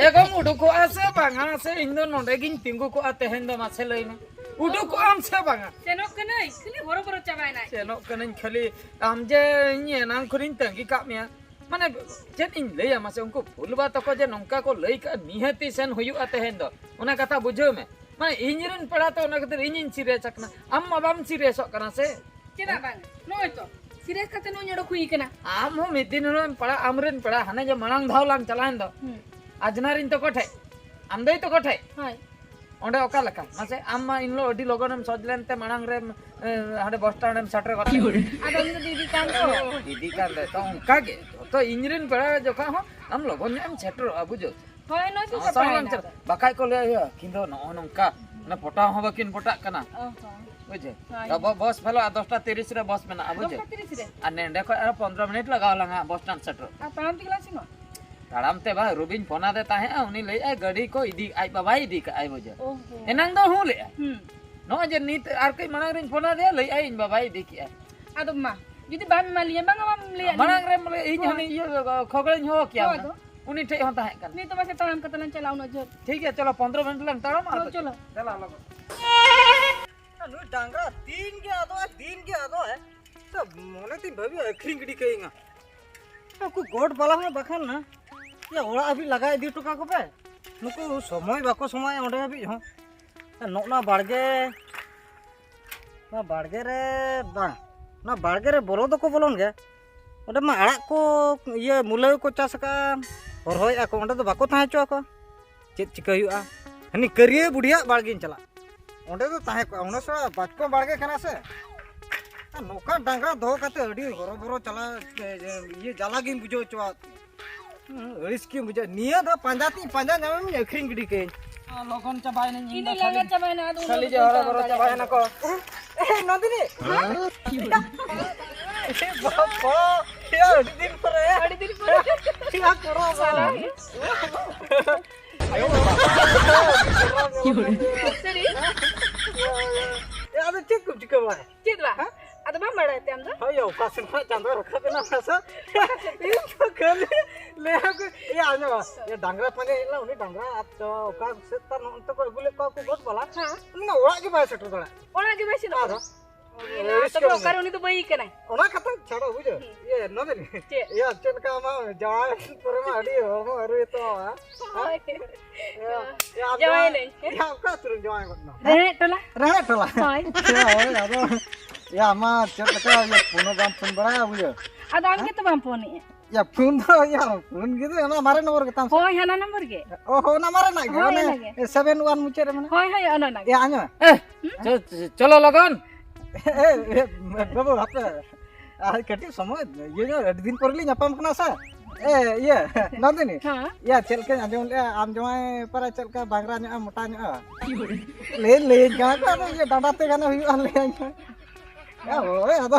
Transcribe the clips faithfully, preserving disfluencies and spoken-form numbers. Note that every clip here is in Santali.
ᱮᱠᱫᱚᱢ ᱩᱰᱩᱠᱚᱜᱼᱟ ᱥᱮ ᱵᱟᱝᱟ? ᱥᱮ ᱤᱧ ᱫᱚ ᱱᱚᱰᱮ ᱜᱤᱧ ᱛᱤᱸᱜᱩ ᱠᱚᱜᱼᱟ ᱛᱮᱦᱮᱧ ᱫᱚ? ᱢᱟᱥᱮ ᱞᱟᱹᱭ ᱢᱮ, ᱩᱰᱩᱠᱚᱜ ᱟᱢ ᱥᱮ ᱵᱟᱝᱟ? ᱥᱮᱱᱚᱜ ᱠᱟᱹᱱᱟᱹᱧ, ᱠᱷᱟᱹᱞᱤ ᱦᱚᱨᱚᱵᱚᱨᱚ ᱪᱟᱵᱟᱭᱮᱱᱟᱭ᱾ ᱥᱮᱱᱚᱜ ᱠᱟᱹᱱᱟᱹᱧ ᱠᱷᱟᱹᱞᱤ, ᱟᱢ ᱡᱮ ᱤᱧ ᱮᱱᱟᱝ ᱠᱷᱚᱱᱤᱧ ᱛᱟᱺᱜᱤ ᱠᱟᱜ ᱢᱮᱭᱟ, ᱢᱟᱱᱮ ᱪᱮᱫ ᱤᱧ ᱞᱟᱹᱭᱟ ᱢᱟᱥᱮ? ᱩᱱᱠᱩ ᱯᱷᱩᱞᱵᱟ ᱛᱟᱠᱚ ᱡᱮ ᱱᱚᱝᱠᱟ ᱠᱚ ᱞᱟᱹᱭ ᱠᱟᱜᱼᱟ, ᱱᱤᱦᱟᱹᱛᱤ ᱥᱮᱱ ᱦᱩᱭᱩᱜᱼᱟ ᱛᱮᱦᱮᱧ ᱫᱚ, ᱚᱱᱟ ᱠᱟᱛᱷᱟ ᱵᱩᱡᱷᱟᱹᱣ ᱢᱮ᱾ ᱢᱟᱱᱮ ᱤᱧ ᱨᱮᱱ ᱯᱮᱲᱟ ᱛᱚ, ᱚᱱᱟ ᱠᱷᱟᱹᱛᱤᱨ ᱤᱧᱤᱧ ᱥᱤᱨᱤᱭᱟᱥ ᱟᱠᱟᱱᱟ, ᱟᱢ ᱢᱟ ᱵᱟᱢ ᱥᱤᱨᱤᱭᱟᱥᱚᱜ ᱠᱟᱱᱟ ᱥᱮ᱾ ᱪᱮᱫᱟᱜ ᱵᱟᱝ? ᱱᱚᱜᱼᱚᱭ ᱛᱚ ᱥᱤᱨᱤᱭᱟᱥ ᱠᱟᱛᱮ ᱱᱚᱜᱼᱚᱭ ᱚᱰᱚᱠ ᱦᱩᱭ ᱠᱟᱱᱟ᱾ ᱟᱢ ᱦᱚᱸ ᱢᱤᱫ ᱫᱤᱱ ᱦᱤᱞᱳᱜ ᱮᱢ ᱯᱟᱲᱟᱜ, ᱟᱢᱨᱮᱱ ᱯᱮᱲᱟ ᱦᱟᱱᱮ ᱡᱮ ᱢᱟᱲᱟᱝ ᱫᱷᱟᱣ ᱞᱟᱝ ᱪᱟᱞᱟᱣᱮᱱ ᱫᱚ, ᱦᱩᱸ᱾ ᱟᱡᱽᱱᱟᱨᱤᱧ ᱛᱟᱠᱚ ᱴᱷᱮᱡ, ᱟᱢ ᱫᱟᱹᱭ ᱛᱟᱠᱚ ᱴᱷᱮᱡ᱾ ᱦᱳᱭ᱾ ᱚᱸᱰᱮ ᱚᱠᱟ ᱞᱮᱠᱟ ᱢᱟᱥᱮ? ᱟᱢ ᱢᱟ ᱤᱱ ᱦᱤᱞᱳᱜ ᱟᱹᱰᱤ ᱞᱚᱜᱚᱱᱮᱢ ᱥᱚᱡᱽ ᱞᱮᱱᱛᱮ ᱢᱟᱲᱟᱝ ᱨᱮᱢ, ᱮ, ᱦᱟᱸᱰᱮ ᱵᱚᱥ ᱥᱴᱮᱱᱰ ᱮᱢ ᱥᱮᱴᱮᱨ ᱜᱚᱫ ᱞᱮᱱᱟ᱾ ᱟᱫᱚ ᱩᱱᱤ ᱫᱚ ᱫᱤᱫᱤ ᱠᱟᱱ ᱫᱚ᱾ ᱚ, ᱫᱤᱫᱤ ᱠᱟᱱ ᱫᱚ᱾ ᱛᱚ ᱚᱱᱠᱟ ᱜᱮ ᱡᱚᱛᱚ ᱤᱧ ᱨᱮᱱ ᱯᱮᱲᱟ ᱡᱚᱠᱷᱚᱱ ᱦᱚᱸ ᱟᱢ ᱞᱚᱜᱚᱱ ᱧᱚᱜ ᱮᱢ ᱥᱮᱴᱮᱨᱚᱜᱼᱟ, ᱵᱩᱡᱷᱟᱹᱣ᱾ ᱦᱳᱭ, ᱱᱚᱜᱼᱚᱭ ᱥᱮ ᱟᱢ ᱥᱟᱶ ᱞᱟᱝ ᱥᱟᱯᱲᱟᱣᱮᱱᱟ ᱪᱟᱞᱟᱜ᱾ ᱟᱫᱚ᱾ ᱵᱟᱠᱷᱟᱡ ᱠᱚ ᱞᱟᱹᱭᱟ, "ᱤᱭᱟᱹ, ᱟᱹᱠᱤᱱ ᱫᱚ ᱱᱚᱜᱼᱚ ᱱᱚᱝᱠᱟ, ᱚᱱᱟ ᱯᱚᱴᱟᱣ ᱦᱚᱸ ᱵᱟᱹᱠᱤᱱ ᱯᱚᱴᱟᱜ ᱠᱟᱱᱟ᱾" ᱚ ᱦᱚᱸ᱾ ᱵᱩᱡᱷᱟᱹᱣ? ᱦᱳᱭ᱾ ᱟᱵᱚ ᱵᱚᱥ ᱯᱷᱮᱞᱚᱜᱼᱟ ᱫᱚᱥᱴᱟ ᱛᱤᱨᱤᱥ ᱨᱮ ᱵᱚᱥ ᱢᱮᱱᱟᱜᱼᱟ, ᱵᱩᱡᱷᱟᱹᱣ? ᱫᱚᱥᱴᱟ ᱛᱤᱨᱤᱥ ᱨᱮ? ᱟᱨ ᱱᱮᱸᱰᱮ ᱠᱷᱚᱡ ᱟᱨᱚ ᱯᱚᱱᱫᱽᱨᱚ ᱢᱤᱱᱤᱴ ᱞᱟᱜᱟᱣ ᱞᱟᱝᱟ ᱵᱚᱥ ᱥᱴᱮᱱᱰ ᱥᱮᱴᱮᱨᱚᱜ᱾ ᱟᱨ ᱛᱟᱲᱟᱢ ᱛᱮᱜᱮ ᱞᱟᱝ ᱥᱮᱱᱚᱜᱼᱟ? ᱛᱟᱲᱟᱢ ᱛᱮ ᱵᱟᱝ, ᱨᱩᱵᱤᱧ ᱯᱷᱳᱱ ᱟᱫᱮ ᱛᱟᱦᱮᱸᱜᱼᱟ, ᱩᱱᱤ ᱞᱟᱹᱭᱮᱜᱼᱟᱭ ᱜᱟᱹᱰᱤ ᱠᱚ ᱤᱫᱤ, ᱟᱡ ᱵᱟᱵᱟᱭ ᱤᱫᱤ ᱠᱟᱜᱼᱟᱭ, ᱵᱩᱡᱷᱟᱹᱣ᱾ ᱚ ᱦᱚᱸ᱾ ᱮᱱᱟᱝ ᱫᱚ ᱦᱩᱸ ᱞᱟᱹᱭᱮᱜᱼᱟᱭ᱾ ᱦᱩᱸ᱾ ᱱᱚᱜᱼᱚᱭ ᱡᱮ ᱱᱤᱛ ᱟᱨ ᱠᱟᱹᱡ ᱢᱟᱲᱟᱝ ᱨᱤᱧ ᱯᱷᱳᱱ ᱟᱫᱮᱭᱟ, ᱞᱟᱹᱭᱮᱜᱼᱟᱭ ᱤᱧ ᱵᱟᱵᱟᱭ ᱤᱫᱤ ᱠᱮᱜᱼᱟᱭ᱾ ᱟᱫᱚ ᱢᱟ, ᱡᱩᱫᱤ ᱵᱟᱢ ᱮᱢᱟ ᱞᱤᱧᱟ, ᱵᱟᱝᱟ ᱵᱟᱢ ᱞᱟᱹᱭᱟ ᱢᱟᱲᱟᱝ ᱞᱤᱧᱟ᱾ ᱨᱮᱢ ᱞᱟᱹᱭ, ᱤᱧ ᱦᱳᱭ᱾ ᱦᱟᱹᱱᱤ ᱤᱭᱟᱹ ᱠᱷᱚᱜᱲᱟᱧ ᱦᱚᱦᱚ ᱠᱮᱭᱟ ᱦᱳᱭ ᱦᱩᱱᱟᱹᱝ᱾ ᱫᱚ᱾ ᱩᱱᱤ ᱴᱷᱮᱡ ᱦᱚᱸ ᱛᱟᱦᱮᱸ ᱠᱟᱱᱟ᱾ ᱱᱤᱛ ᱫᱚ ᱢᱟᱥᱮ ᱛᱟᱲᱟᱢ ᱠᱟᱛᱮ ᱞᱟᱝ ᱪᱟᱞᱟᱜᱼᱟ ᱩᱱᱟᱹᱜ ᱡᱷᱟᱹᱞ᱾ ᱴᱷᱤᱠ ᱜᱮᱭᱟ, ᱪᱚᱞᱚ, ᱯᱚᱱᱫᱽᱨᱚ ᱢᱤᱱᱤᱴ ᱞᱟᱝ ᱛᱟᱲᱟᱢᱟ, ᱦᱳᱭ, ᱟᱫᱚ ᱪᱚᱞᱚ᱾ ᱫᱮᱞᱟ ᱞᱚᱜᱚᱱ᱾ ᱱᱩᱭ ᱰᱟᱝᱨᱟ ᱫᱤᱱ ᱜᱮ ᱟᱫᱚᱜᱼᱟᱭ, ᱫᱤᱱ ᱜᱮ ᱟᱫᱚᱜᱼᱟᱭ᱾ ᱛᱚ ᱢᱚᱱᱮ ᱛᱤᱧ ᱵᱷᱟᱹᱵᱤᱭᱟ ᱟᱹᱠᱷᱨᱤᱧ ᱜᱤᱰᱤ ᱠᱟᱹᱭᱟᱹᱧᱟ᱾ ᱩᱱᱠᱩ ᱜᱚᱰ ᱵᱟᱞᱟ ᱦᱚᱸ ᱵᱟᱠᱷᱟᱱ ᱱᱟ, ᱭᱟ ᱚᱲᱟᱜ ᱦᱟᱹᱵᱤᱡ ᱞᱟᱜᱟ ᱤᱫᱤ ᱦᱚᱴᱚ ᱠᱟᱠᱚ ᱯᱮ᱾ ᱱᱩᱠᱩ ᱥᱚᱢᱚᱭ ᱵᱟᱠᱚ ᱥᱚᱢᱚᱭᱟ ᱚᱸᱰᱮ ᱦᱟᱹᱵᱤᱡ ᱦᱚᱸ᱾ ᱱᱚᱜᱼᱱᱟ ᱵᱟᱲᱜᱮ, ᱱᱚᱣᱟ ᱵᱟᱲᱜᱮ ᱨᱮ ᱵᱟᱝ, ᱱᱚᱣᱟ ᱵᱟᱲᱜᱮ ᱨᱮ ᱵᱚᱞᱚ ᱫᱚᱠᱚ ᱵᱚᱞᱚᱱ ᱜᱮ᱾ ᱚᱸᱰᱮ ᱢᱟ ᱟᱲᱟᱜ ᱠᱚ, ᱤᱭᱟᱹ, ᱢᱩᱞᱟᱹ ᱠᱚ ᱪᱟᱥ ᱟᱠᱟᱫᱼᱟ, ᱦᱚᱨᱦᱚᱭᱮᱫᱼᱟ ᱠᱚ, ᱚᱸᱰᱮ ᱫᱚ ᱵᱟᱠᱚ ᱛᱟᱦᱮᱸ ᱦᱚᱪᱚ ᱟᱠᱚᱣᱟ᱾ ᱪᱮᱫ ᱪᱤᱠᱟᱹ ᱦᱩᱭᱩᱜᱼᱟ? ᱦᱟᱹᱱᱤ ᱠᱟᱹᱨᱤᱭᱟᱹ ᱵᱩᱰᱷᱤᱭᱟᱜ ᱵᱟᱲᱜᱮᱧ ᱪᱟᱞᱟᱜ᱾ ᱚᱸᱰᱮ ᱫᱚ ᱛᱟᱦᱮᱸ ᱠᱚᱜᱼᱟ, ᱚᱱᱟ ᱥᱟᱞᱟ ᱵᱟᱪᱠᱚᱢ ᱵᱟᱲᱜᱮ ᱠᱟᱱᱟ ᱥᱮ᱾ ᱟᱨ ᱱᱚᱝᱠᱟ ᱰᱟᱝᱨᱟ ᱫᱚᱦᱚ ᱠᱟᱛᱮ ᱟᱹᱰᱤ ᱦᱚᱨᱚᱵᱚᱨᱚ ᱪᱟᱞᱟᱣ, ᱮ, ᱮ, ᱤᱭᱟᱹ ᱡᱟᱞᱟ ᱜᱤᱧ ᱵᱩᱡᱷᱟᱹᱣ ᱦᱚᱪᱚᱣᱟᱫ᱾ ᱦᱩᱸ, ᱟᱹᱲᱤᱥ ᱜᱤᱧ ᱵᱩᱡᱷᱟᱹᱣ᱾ ᱱᱤᱭᱟᱹ ᱫᱚ ᱯᱟᱸᱡᱟ ᱛᱤᱧ ᱯᱟᱸᱡᱟ ᱧᱟᱢᱮᱢ ᱟᱹᱠᱷᱨᱤᱧ ᱜᱤᱰᱤ ᱠᱟᱹᱧ᱾ ᱟᱨ ᱞᱚᱜᱚᱱ ᱪᱟᱵᱟᱭᱮᱱᱟᱹᱧ ᱤᱧ ᱤᱧ ᱫᱚ ᱞᱟᱸᱜᱟ ᱠᱷᱟᱹᱞᱤ, ᱪᱟᱵᱟᱭᱮᱱᱟ, ᱟᱫᱚ ᱩᱱᱟᱹᱜ ᱠᱷᱟᱹᱞᱤ ᱫᱚ ᱡᱮ ᱵᱟᱹᱧ ᱦᱚᱨᱚᱵᱚᱨᱚ ᱛᱟᱲᱟᱢ ᱪᱟᱵᱟᱭᱮᱱᱟ ᱫᱟᱲᱮᱭᱟᱜᱼᱟ᱾ ᱠᱚ᱾ ᱮ, ᱱᱚᱱᱫᱤᱱᱤ! ᱦᱮᱸ? ᱮ, ᱵᱟᱵᱟ! ᱮ, ᱟᱹᱰᱤ ᱫᱤᱱ ᱯᱚᱨᱮ! ᱟᱹᱰᱤ ᱫᱤᱱ ᱯᱚᱨᱮ! ᱮ, ᱯᱚᱨᱚᱵᱽ! ᱥᱟᱞᱟ᱾ ᱟᱭᱳ ᱵᱟᱵᱟ! ᱥᱟᱹᱨᱤ? ᱮ, ᱟᱫᱚ ᱪᱮᱫ ᱠᱚᱢ ᱪᱤᱠᱟᱹ ᱵᱟᱲᱟᱭᱟ? ᱪᱮᱫ ᱵᱟᱝ? ᱦᱮᱸ? ᱵᱟᱢ ᱵᱟᱲᱟᱭ ᱛᱮ ᱟᱢ ᱫᱚ? ᱦᱳᱭ, ᱚᱠᱟ ᱥᱮᱱ ᱠᱷᱚᱱᱟᱜ ᱪᱟᱸᱫᱚ ᱨᱟᱠᱟᱵ ᱮᱱᱟ ᱢᱟᱥᱮ? ᱤᱧ ᱫᱚ ᱠᱷᱟᱹᱞᱤ ᱞᱟᱹᱭᱟ ᱠᱚ, ᱮ, ᱟᱸᱡᱚᱢ ᱢᱟ, ᱮ, ᱰᱟᱝᱨᱟ ᱯᱟᱸᱡᱟ ᱦᱮᱡ ᱞᱮᱱᱟ, ᱩᱱᱤ ᱰᱟᱝᱨᱟ ᱟᱫ ᱪᱚ, ᱚᱠᱟ ᱥᱮᱫ ᱛᱟᱨ ᱱᱚᱱᱛᱮ ᱠᱚ ᱟᱹᱜᱩ ᱞᱮᱫ ᱠᱚᱣᱟ ᱠᱚ ᱜᱚᱴ ᱵᱟᱞᱟ, ᱦᱮᱸ᱾ ᱢᱟᱱᱮ ᱚᱲᱟᱜ ᱜᱮ ᱵᱟᱭ ᱥᱮᱴᱮᱨ ᱫᱟᱲᱮᱭᱟᱜ ᱠᱟᱱᱟ᱾ ᱚᱲᱟᱜ ᱜᱮ ᱵᱟᱭ ᱥᱮᱴᱮᱨ ᱟᱫᱚ? ᱠᱟᱱᱟ᱾ ᱤᱭᱟᱹ, ᱛᱚᱵᱮ ᱚᱠᱟᱨᱮ ᱩᱱᱤ ᱫᱚ ᱵᱟᱹᱭ ᱠᱟᱱᱟᱭ? ᱚᱱᱟ ᱠᱟᱛᱷᱟ ᱪᱷᱟᱲᱟ, ᱵᱩᱡᱷᱟᱹᱣ? ᱦᱩᱸ᱾ ᱤᱭᱟᱹ, ᱱᱚᱣᱟ ᱫᱚ ᱪᱮᱫ? ᱤᱭᱟᱹ, ᱪᱮᱫ ᱞᱮᱠᱟ ᱟᱢᱟᱜ ᱡᱟᱶᱟᱭ ᱯᱚᱨᱮ ᱢᱟ ᱟᱹᱰᱤ ᱦᱚᱲᱢᱚ ᱟᱹᱨᱩᱭ ᱛᱟᱢᱟ, ᱦᱮᱸ? ᱦᱳᱭ᱾ ᱤᱭᱟᱹ, ᱤᱭᱟᱹ, ᱟᱢ ᱡᱟᱶᱟᱭ ᱡᱟᱶᱟᱭ, ᱱᱟᱹᱧ᱾ ᱤᱭᱟᱹ, ᱚᱠᱟ ᱟᱹᱛᱩ ᱨᱮᱢ ᱡᱟᱶᱟᱭ ᱜᱚᱫ ᱮᱱᱟ? ᱨᱮᱦᱮᱫ ᱴᱚᱞᱟ᱾ ᱨᱮᱦᱮᱫ ᱴᱚᱞᱟ? ᱦᱳᱭ᱾ ᱦᱳᱭ, ᱟᱫᱚ, ᱤᱭᱟᱹ, ᱟᱢ ᱢᱟ ᱪᱮᱫ ᱞᱮᱠᱟ, ᱤᱭᱟᱹ, ᱯᱷᱳᱱ ᱦᱚᱸ ᱵᱟᱢ ᱯᱷᱳᱱ ᱵᱟᱲᱟᱭᱟ, ᱵᱩᱡᱷᱟᱹᱣ? ᱟᱫᱚ ᱟᱢ ᱦᱮᱸ? ᱜᱮᱛᱚ ᱵᱟᱢ ᱯᱷᱳᱱᱮᱜᱼᱟ᱾ ᱭᱟ, ᱯᱷᱳᱱ ᱫᱚ, ᱭᱟ, ᱯᱷᱳᱱ ᱜᱮ ᱫᱚ, ᱚᱱᱟ ᱢᱟᱨᱮ ᱱᱚᱢᱵᱚᱨ ᱜᱮ ᱛᱟᱢ ᱥᱮ? ᱦᱳᱭ, ᱦᱟᱱᱟ ᱱᱚᱢᱵᱚᱨ ᱜᱮ᱾ ᱚ, ᱦᱳ, ᱚᱱᱟ ᱢᱟᱨᱮᱱᱟᱜ ᱜᱮ, ᱦᱳᱭ, ᱚᱱᱮ ᱚᱱᱟ ᱜᱮ᱾ ᱥᱮᱵᱷᱮᱱ ᱚᱣᱟᱱ ᱢᱩᱪᱟᱹᱫ ᱨᱮ ᱢᱮᱱᱟᱜᱼᱟ᱾ ᱦᱳᱭ, ᱦᱳᱭ, ᱚᱱᱟ, ᱚᱱᱟ ᱜᱮ᱾ ᱭᱟ, ᱟᱸᱡᱚᱢ ᱢᱮ᱾ ᱮ, ᱦᱩᱸ? ᱪᱚ, ᱪᱚ, ᱪᱚᱞᱚ ᱞᱚᱜᱚᱱ᱾ ᱮ, ᱮ, ᱵᱟᱹᱵᱩ, ᱦᱟᱯᱮ᱾ ᱟᱨ ᱠᱟᱹᱴᱤᱡ ᱥᱚᱢᱚᱭ ᱤᱭᱟᱹ ᱧᱚᱜ, ᱟᱹᱰᱤ ᱫᱤᱱ ᱯᱚᱨᱮ ᱞᱤᱧ ᱧᱟᱯᱟᱢ ᱠᱟᱱᱟ ᱥᱮ᱾ ᱮ, ᱤᱭᱟᱹ, ᱱᱚᱱᱫᱤᱱᱤ᱾ ᱦᱮᱸ᱾ ᱭᱟ, ᱪᱮᱫ ᱞᱮᱠᱟᱧ ᱟᱸᱡᱚᱢ ᱞᱮᱜᱼᱟ, ᱟᱢ ᱡᱟᱶᱟᱭ ᱯᱟᱨᱟ ᱪᱮᱫ ᱞᱮᱠᱟ ᱵᱟᱝᱨᱟ ᱧᱚᱜᱼᱟ, ᱢᱚᱴᱟ ᱧᱚᱜᱼᱟ? ᱞᱟᱹᱭ, ᱞᱟᱹᱭᱟᱹᱧ ᱠᱟᱱᱟ ᱠᱚ, ᱟᱫᱚ ᱤᱭᱟᱹ, ᱰᱟᱸᱰᱟ ᱛᱮ ᱜᱟᱱ ᱦᱩᱭᱩᱜᱼᱟ, ᱞᱟᱹᱭᱟᱹᱧ ᱠᱟᱱᱟ᱾ ᱦᱮᱸ, ᱦᱳᱭ, ᱟᱫᱚ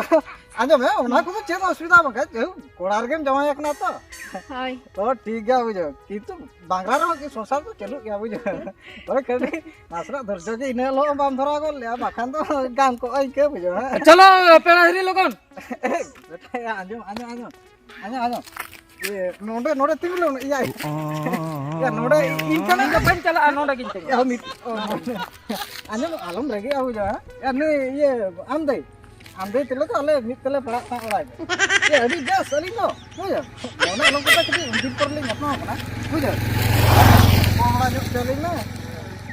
ᱟᱸᱡᱚᱢ ᱢᱮ, ᱚᱱᱟ ᱠᱚᱫᱚ ᱪᱮᱫ ᱦᱚᱸ ᱚᱥᱩᱵᱤᱫᱷᱟ ᱵᱟᱝ ᱠᱟᱱᱟ, ᱡᱮᱦᱮᱛᱩ ᱠᱚᱲᱟ ᱨᱮᱜᱮᱢ ᱡᱟᱶᱟᱭ ᱟᱠᱟᱱᱟ ᱛᱚ᱾ ᱦᱳᱭ᱾ ᱛᱚ, ᱴᱷᱤᱠ ᱜᱮᱭᱟ, ᱵᱩᱡᱷᱟᱹᱣ, ᱠᱤᱱᱛᱩ ᱵᱟᱝᱨᱟ ᱨᱮᱦᱚᱸ ᱠᱤ ᱥᱚᱝᱥᱟᱨ ᱫᱚ ᱪᱟᱹᱞᱩᱜ ᱜᱮᱭᱟ, ᱵᱩᱡᱷᱟᱹᱣ᱾ ᱦᱳᱭ, ᱠᱟᱹᱴᱤᱡ ᱱᱟᱥᱮᱱᱟᱜ ᱫᱷᱳᱨᱡᱚ ᱜᱮ ᱤᱱᱟᱹ ᱦᱤᱞᱳᱜ ᱦᱚᱸ ᱵᱟᱢ ᱫᱷᱚᱨᱟᱣ ᱜᱚᱫ ᱞᱮᱭᱟ, ᱵᱟᱠᱷᱟᱱ ᱫᱚ ᱜᱟᱱ ᱠᱚᱜᱼᱟ ᱤᱱᱠᱟᱹ, ᱵᱩᱡᱷᱟᱹᱣ, ᱦᱮᱸ? ᱪᱚᱞᱚ, ᱯᱮᱲᱟ ᱦᱤᱨᱤ ᱞᱚᱜᱚᱱ᱾ ᱟᱸᱡᱚᱢ, ᱟᱸᱡᱚᱢ, ᱟᱸᱡᱚᱢ᱾ ᱟᱸᱡᱚᱢ, ᱟᱸᱡᱚᱢ᱾ ᱤᱭᱟᱹ, ᱱᱚᱰᱮ, ᱱᱚᱰᱮ ᱛᱤᱸᱜᱩ ᱞᱮ, ᱤᱭᱟᱹ, ᱤᱭᱟᱹ, ᱱᱚᱰᱮ ᱤᱧ ᱴᱷᱮᱱ ᱫᱚ ᱵᱟᱹᱧ ᱪᱟᱞᱟᱜᱼᱟ, ᱱᱚᱰᱮ ᱜᱤᱧ ᱛᱤᱸᱜᱩ᱾ ᱤᱭᱟᱹ, ᱢᱤᱫ, ᱚ, ᱟᱸᱡᱚᱢ, ᱟᱞᱚᱢ ᱨᱟᱹᱜᱤᱜᱼᱟ, ᱵᱩᱡᱷᱟᱹᱣ, ᱦᱮᱸ? ᱤᱭᱟᱹ, ᱱᱩᱭ, ᱤᱭᱟᱹ, ᱟᱢ ᱫᱟᱹᱭ, ᱟᱢ ᱫᱟᱹᱭ ᱛᱮᱞᱮ ᱫᱚ ᱟᱞᱮ ᱢᱤᱫ ᱛᱮᱞᱮ ᱯᱟᱲᱦᱟᱜ ᱛᱟᱦᱮᱸᱫ ᱚᱲᱟᱜ ᱨᱮ᱾ ᱤᱭᱟᱹ, ᱟᱹᱰᱤ ᱵᱮᱥ, ᱟᱹᱞᱤᱧ ᱫᱚ, ᱵᱩᱡᱷᱟᱹᱣ? ᱢᱚᱱᱮ ᱟᱞᱚᱢ ᱠᱟᱛᱷᱟ, ᱠᱟᱹᱴᱤᱡ ᱩᱱᱫᱤᱱ ᱯᱚᱨ ᱞᱤᱧ ᱧᱟᱯᱟᱢ ᱠᱟᱱᱟ, ᱵᱩᱡᱷᱟᱹᱣ? ᱠᱚᱲᱟ ᱧᱚᱜ ᱪᱚ ᱟᱹᱞᱤᱧ ᱢᱮ᱾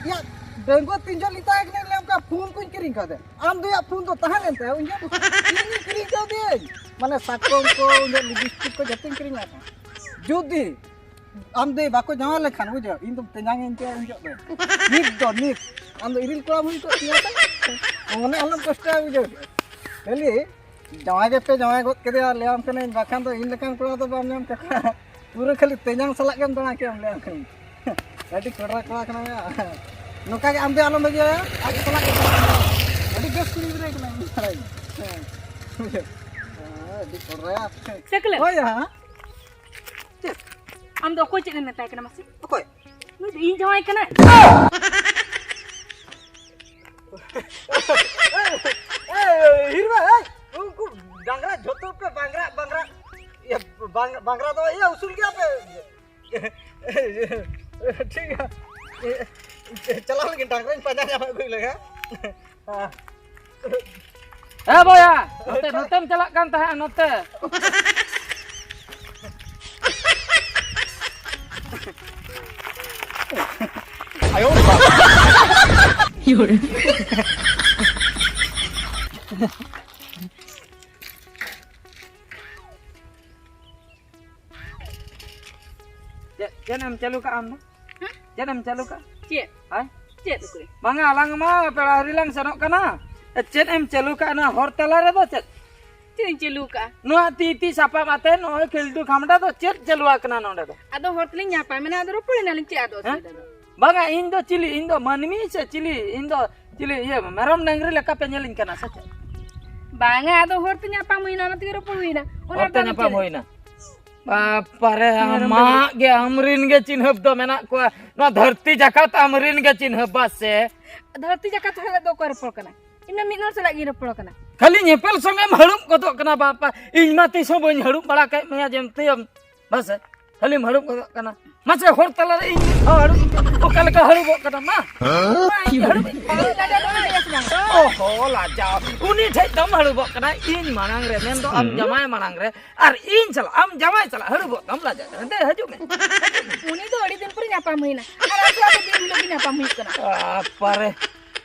ᱤᱭᱟᱹ, ᱰᱟᱺᱜᱩᱣᱟᱹ ᱛᱤᱱ ᱡᱚᱦᱚᱜ ᱞᱤᱧ ᱛᱟᱦᱮᱸ ᱠᱟᱱᱟ, ᱞᱟᱹᱭᱟᱢ ᱠᱟᱱᱟ, ᱯᱷᱳᱱ ᱠᱚᱧ ᱠᱤᱨᱤᱧ ᱠᱟᱣᱫᱮᱭᱟ᱾ ᱟᱢ ᱫᱚᱭᱟ ᱯᱷᱳᱱ ᱫᱚ ᱛᱟᱦᱮᱸ ᱞᱮᱱ ᱛᱟᱭᱟ, ᱩᱱ ᱡᱚᱦᱚᱜ ᱤᱧ ᱠᱤᱨᱤᱧ ᱠᱟᱣᱫᱮᱭᱟᱹᱧ᱾ ᱢᱟᱱᱮ ᱥᱟᱠᱚᱢ ᱠᱚ, ᱩᱱ ᱡᱚᱦᱚᱜ ᱞᱤᱯᱤᱥᱴᱤᱠ ᱠᱚ ᱡᱚᱛᱚᱧ ᱠᱤᱨᱤᱧ ᱟᱫ ᱛᱟᱦᱮᱸᱫ᱾ ᱡᱩᱫᱤ ᱟᱢ ᱫᱚ ᱵᱟᱠᱚ ᱡᱟᱶᱟᱭ ᱞᱮᱠᱷᱟᱱ, ᱵᱩᱡᱷᱟᱹᱣ, ᱤᱧ ᱫᱚᱢ ᱛᱮᱧᱟᱝ ᱤᱧ ᱛᱮ ᱩᱱ ᱡᱚᱦᱚᱜ ᱫᱚ᱾ ᱱᱤᱛ ᱫᱚ, ᱱᱤᱛ᱾ ᱟᱢ ᱫᱚ ᱤᱨᱤᱞ ᱠᱚᱲᱟᱢ ᱦᱩᱭ ᱠᱚᱜ ᱛᱤᱧᱟ ᱛᱚ᱾ ᱢᱚᱱᱮ ᱟᱞᱚᱢ ᱠᱚᱥᱴᱚᱭᱟ, ᱵᱩᱡᱷᱟᱹᱣ᱾ ᱠᱷᱟᱹᱞᱤ ᱡᱟᱶᱟᱭ ᱜᱮᱯᱮ ᱡᱟᱶᱟᱭ ᱜᱚᱫ ᱠᱮᱫᱮᱭᱟ, ᱞᱟᱹᱭᱟᱢ ᱠᱟᱹᱱᱟᱹᱧ, ᱵᱟᱠᱷᱟᱱ ᱫᱚ ᱤᱧ ᱞᱮᱠᱟᱱ ᱠᱚᱲᱟ ᱫᱚ ᱵᱟᱢ ᱧᱟᱢ ᱠᱮᱠᱚᱣᱟ᱾ ᱯᱩᱨᱟᱹ ᱠᱷᱟᱹᱞᱤ ᱛᱮᱧᱟᱝ ᱥᱟᱞᱟᱜ ᱜᱮᱢ ᱫᱟᱬᱟ ᱠᱮᱭᱟ, ᱞᱟᱹᱭᱟᱢ ᱠᱟᱹᱱᱟᱹᱧ᱾ ᱟᱹᱰᱤ ᱠᱚᱰᱨᱟ ᱠᱚᱲᱟ ᱠᱟᱱᱟᱢ ᱭᱟ᱾ ᱱᱚᱝᱠᱟ ᱜᱮ ᱟᱢ ᱫᱚ ᱟᱞᱚᱢ ᱵᱟᱹᱜᱤᱭᱟ, ᱟᱡ ᱥᱟᱞᱟᱜ ᱜᱮ ᱫᱟᱬᱟ ᱠᱮᱭᱟ᱾ ᱟᱹᱰᱤ ᱵᱮᱥ ᱠᱩᱲᱤ ᱜᱤᱫᱽᱨᱟᱹ ᱠᱟᱱᱟᱭ, ᱤᱧ ᱵᱟᱲᱟᱭᱟ᱾ ᱦᱮᱸ᱾ ᱟᱹᱰᱤ ᱠᱚᱰᱨᱟ᱾ ᱪᱮᱫ ᱠᱚ ᱞᱟᱹᱭ? ᱦᱳᱭ, ᱦᱮᱸ᱾ ᱪᱮᱫ? ᱟᱢ ᱫᱚ ᱚᱠᱚᱭ ᱪᱮᱫ ᱮᱢ ᱢᱮᱛᱟᱭ ᱠᱟᱱᱟ ᱢᱟᱥᱮ? ᱚᱠᱚᱭ? ᱱᱩᱭ ᱫᱚ ᱤᱧ ᱡᱟᱶᱟᱭ ᱠᱟᱱᱟᱭ᱾ ᱮᱭ, ᱮᱭ, ᱦᱤᱨᱢᱟ, ᱮᱭ᱾ ᱵᱟᱝᱨᱟ ᱡᱷᱚᱛᱚ ᱯᱮ ᱵᱟᱝᱨᱟ, ᱵᱟᱝᱨᱟ᱾ ᱤᱭᱟᱹ, ᱵᱟᱝ-, ᱵᱟᱝᱨᱟ ᱫᱚ ᱤᱭᱟᱹ ᱩᱥᱩᱞ ᱜᱮᱭᱟ ᱯᱮ᱾ ᱴᱷᱤᱠ ᱜᱮᱭᱟ᱾ ᱪᱟᱞᱟᱣ ᱞᱟᱹᱜᱤᱫ ᱰᱟᱝᱨᱟᱧ ᱯᱟᱸᱡᱟ ᱧᱟᱢ ᱟᱹᱜᱩᱭ ᱞᱮᱜᱮ᱾ ᱦᱮᱸ᱾ ᱮ ᱵᱚᱭᱟ, ᱱᱚᱛᱮ, ᱱᱚᱛᱮᱢ ᱪᱟᱞᱟᱜ ᱠᱟᱱ ᱛᱟᱦᱮᱸᱫ, ᱱᱚᱛᱮ᱾ ᱪᱮᱫ, ᱪᱮᱫ ᱮᱢ ᱪᱟᱹᱞᱩ ᱠᱟᱜᱼᱟ ᱟᱢ ᱫᱚ? ᱦᱮᱸ? ᱪᱮᱫ ᱮᱢ ᱪᱟᱹᱞᱩ ᱠᱟᱜᱼᱟ? ᱪᱮᱫ? ᱦᱳᱭ? ᱪᱮᱫ ᱩᱠᱩᱨᱤ? ᱵᱟᱝᱟ, ᱟᱞᱟᱝ ᱢᱟ ᱯᱮᱲᱟ ᱦᱤᱨᱤ ᱞᱟᱝ ᱥᱮᱱᱚᱜ ᱠᱟᱱᱟ᱾ ᱪᱮᱫ ᱮᱢ ᱪᱟᱹᱞᱩ ᱠᱟᱜᱼᱟ ᱱᱚᱣᱟ ᱦᱚᱨ ᱛᱟᱞᱟ ᱨᱮᱫᱚ ᱪᱮᱫ? ᱪᱮᱫ ᱤᱧ ᱪᱟᱹᱞᱩ ᱠᱟᱜᱼᱟ? ᱱᱚᱣᱟ ᱛᱤ ᱛᱤ ᱥᱟᱯᱟᱵ ᱟᱛᱮ ᱱᱚᱜᱼᱚᱭ ᱠᱷᱤᱞᱰᱩ ᱠᱷᱟᱢᱰᱟ ᱫᱚ ᱪᱮᱫ ᱪᱟᱹᱞᱩ ᱟᱠᱟᱱᱟ ᱱᱚᱰᱮ ᱫᱚ? ᱟᱫᱚ ᱦᱚᱲ ᱛᱮᱞᱤᱧ ᱧᱟᱯᱟᱢ ᱮᱱᱟ, ᱟᱫᱚ ᱨᱚᱯᱚᱲ ᱮᱱᱟᱞᱤᱧ, ᱪᱮᱫ ᱟᱫᱚ ᱦᱮᱸ? ᱚᱥᱩᱵᱤᱫᱷᱟ ᱫᱚ? ᱵᱟᱝᱟ, ᱤᱧ ᱫᱚ ᱪᱤᱞᱤ? ᱤᱧ ᱫᱚ ᱢᱟᱹᱱᱢᱤ ᱥᱮ ᱪᱤᱞᱤ? ᱤᱧ ᱫᱚ ᱪᱤᱞᱤ? ᱤᱭᱟᱹ, ᱢᱮᱨᱚᱢ ᱰᱟᱝᱨᱤ ᱞᱮᱠᱟ ᱯᱮ ᱧᱮᱞᱤᱧ ᱠᱟᱱᱟ ᱥᱮ ᱪᱮᱫ? ᱵᱟᱝᱟ, ᱟᱫᱚ ᱦᱚᱲ ᱛᱮ ᱧᱟᱯᱟᱢ ᱦᱩᱭᱱᱟ, ᱚᱱᱟ ᱛᱮᱜᱮ ᱨᱚᱯᱚᱲ ᱦᱩᱭᱱᱟ᱾ ᱚᱱᱟ ᱦᱚᱲ ᱛᱮ ᱫᱚ ᱧᱟᱯᱟᱢ ᱪᱮᱫ? ᱦᱩᱭᱱᱟ᱾ ᱵᱟᱯᱟᱨᱮ, ᱢᱮᱨᱚᱢ ᱟᱢᱟᱜ ᱰᱟᱝᱨᱤ᱾ ᱜᱮ ᱟᱢᱨᱤᱱ ᱜᱮ ᱪᱤᱱᱦᱟᱹᱯ ᱫᱚ ᱢᱮᱱᱟᱜ ᱠᱚᱣᱟ᱾ ᱱᱚᱣᱟ ᱫᱷᱟᱹᱨᱛᱤ ᱡᱟᱠᱟᱛ ᱟᱢᱨᱤᱱ ᱜᱮ ᱪᱤᱱᱦᱟᱹᱯ, ᱵᱟᱥ ᱥᱮ? ᱫᱷᱟᱹᱨᱛᱤ ᱡᱟᱠᱟᱛ ᱥᱟᱞᱟᱜ ᱫᱚ ᱚᱠᱚᱭ ᱨᱚᱯᱚᱲ ᱠᱟᱱᱟ? ᱤᱧ ᱢᱟ ᱢᱤᱫ ᱦᱚᱲ ᱥᱟᱞᱟᱜ ᱜᱤᱧ ᱨᱚᱯᱚᱲ ᱠᱟᱱᱟ᱾ ᱠᱷᱟᱹᱞᱤ ᱧᱮᱯᱮᱞ ᱥᱚᱸᱜᱮᱢ ᱦᱟᱹᱲᱩᱵ ᱜᱚᱫᱚᱜ ᱠᱟᱱᱟ ᱵᱟᱯᱟ᱾ ᱤᱧ ᱢᱟ ᱛᱤᱥ ᱦᱚᱸ ᱵᱟᱹᱧ ᱦᱟᱹᱲᱩᱵ ᱵᱟᱲᱟ ᱠᱮᱫ ᱢᱮᱭᱟ ᱡᱮᱢᱛᱤᱭᱟᱹᱢ᱾ ᱵᱟᱥ ᱥᱮ? ᱠᱷᱟᱹᱞᱤᱢ ᱦᱟᱹᱲᱩᱵ ᱜᱚᱫᱚᱜ ᱠᱟᱱᱟ᱾ ᱢᱟᱥᱮ ᱦᱚᱲ ᱛᱟᱞᱟᱨᱮ ᱤᱧ ᱢᱤᱫ ᱫᱷᱟᱣ ᱦᱟᱹᱲᱩᱵ, ᱚᱠᱟ ᱞᱮᱠᱟ ᱦᱟᱹᱲᱩᱵᱚᱜ ᱠᱟᱱᱟ ᱢᱟ? ᱢᱟ ᱤᱧ ᱦᱟᱹᱲᱩᱵ ᱤᱧ ᱢᱟ᱾ ᱞᱟᱡᱟᱣ ᱫᱚ ᱵᱟᱹᱧ ᱞᱟᱹᱭᱟ ᱥᱮ ᱵᱟᱝ? ᱚᱦᱚ, ᱞᱟᱡᱟᱣ᱾ ᱩᱱᱤ ᱴᱷᱮᱡ ᱫᱚᱢ ᱦᱟᱹᱲᱩᱵᱚᱜ ᱠᱟᱱᱟ, ᱤᱧ ᱢᱟᱲᱟᱝ ᱨᱮ, ᱢᱮᱱᱫᱚ ᱟᱢ ᱦᱩᱸ᱾ ᱡᱟᱢᱟᱭ ᱢᱟᱲᱟᱝ ᱨᱮ, ᱟᱨ ᱤᱧ ᱥᱟᱞᱟᱜ ᱟᱢ ᱡᱟᱢᱟᱭ ᱥᱟᱞᱟᱜ ᱦᱟᱹᱲᱩᱵᱚᱜ ᱫᱚᱢ ᱞᱟᱡᱟᱜ ᱠᱟᱱᱟ᱾ ᱫᱮ, ᱦᱤᱡᱩᱜ ᱢᱮ᱾ ᱩᱱᱤ ᱫᱚ ᱟᱹᱰᱤ ᱫᱤᱱ ᱯᱚᱨᱮ ᱧᱟᱯᱟᱢ ᱦᱩᱭᱱᱟ᱾ ᱟᱨ ᱟᱢ ᱥᱟᱞᱟᱜ ᱫᱚ ᱫᱤᱱ ᱦᱤᱞᱳᱜ ᱜᱮ ᱧᱟᱯᱟᱢ ᱦᱩᱭᱩᱜ ᱠᱟᱱᱟ᱾ ᱵᱟᱯᱟᱨᱮ,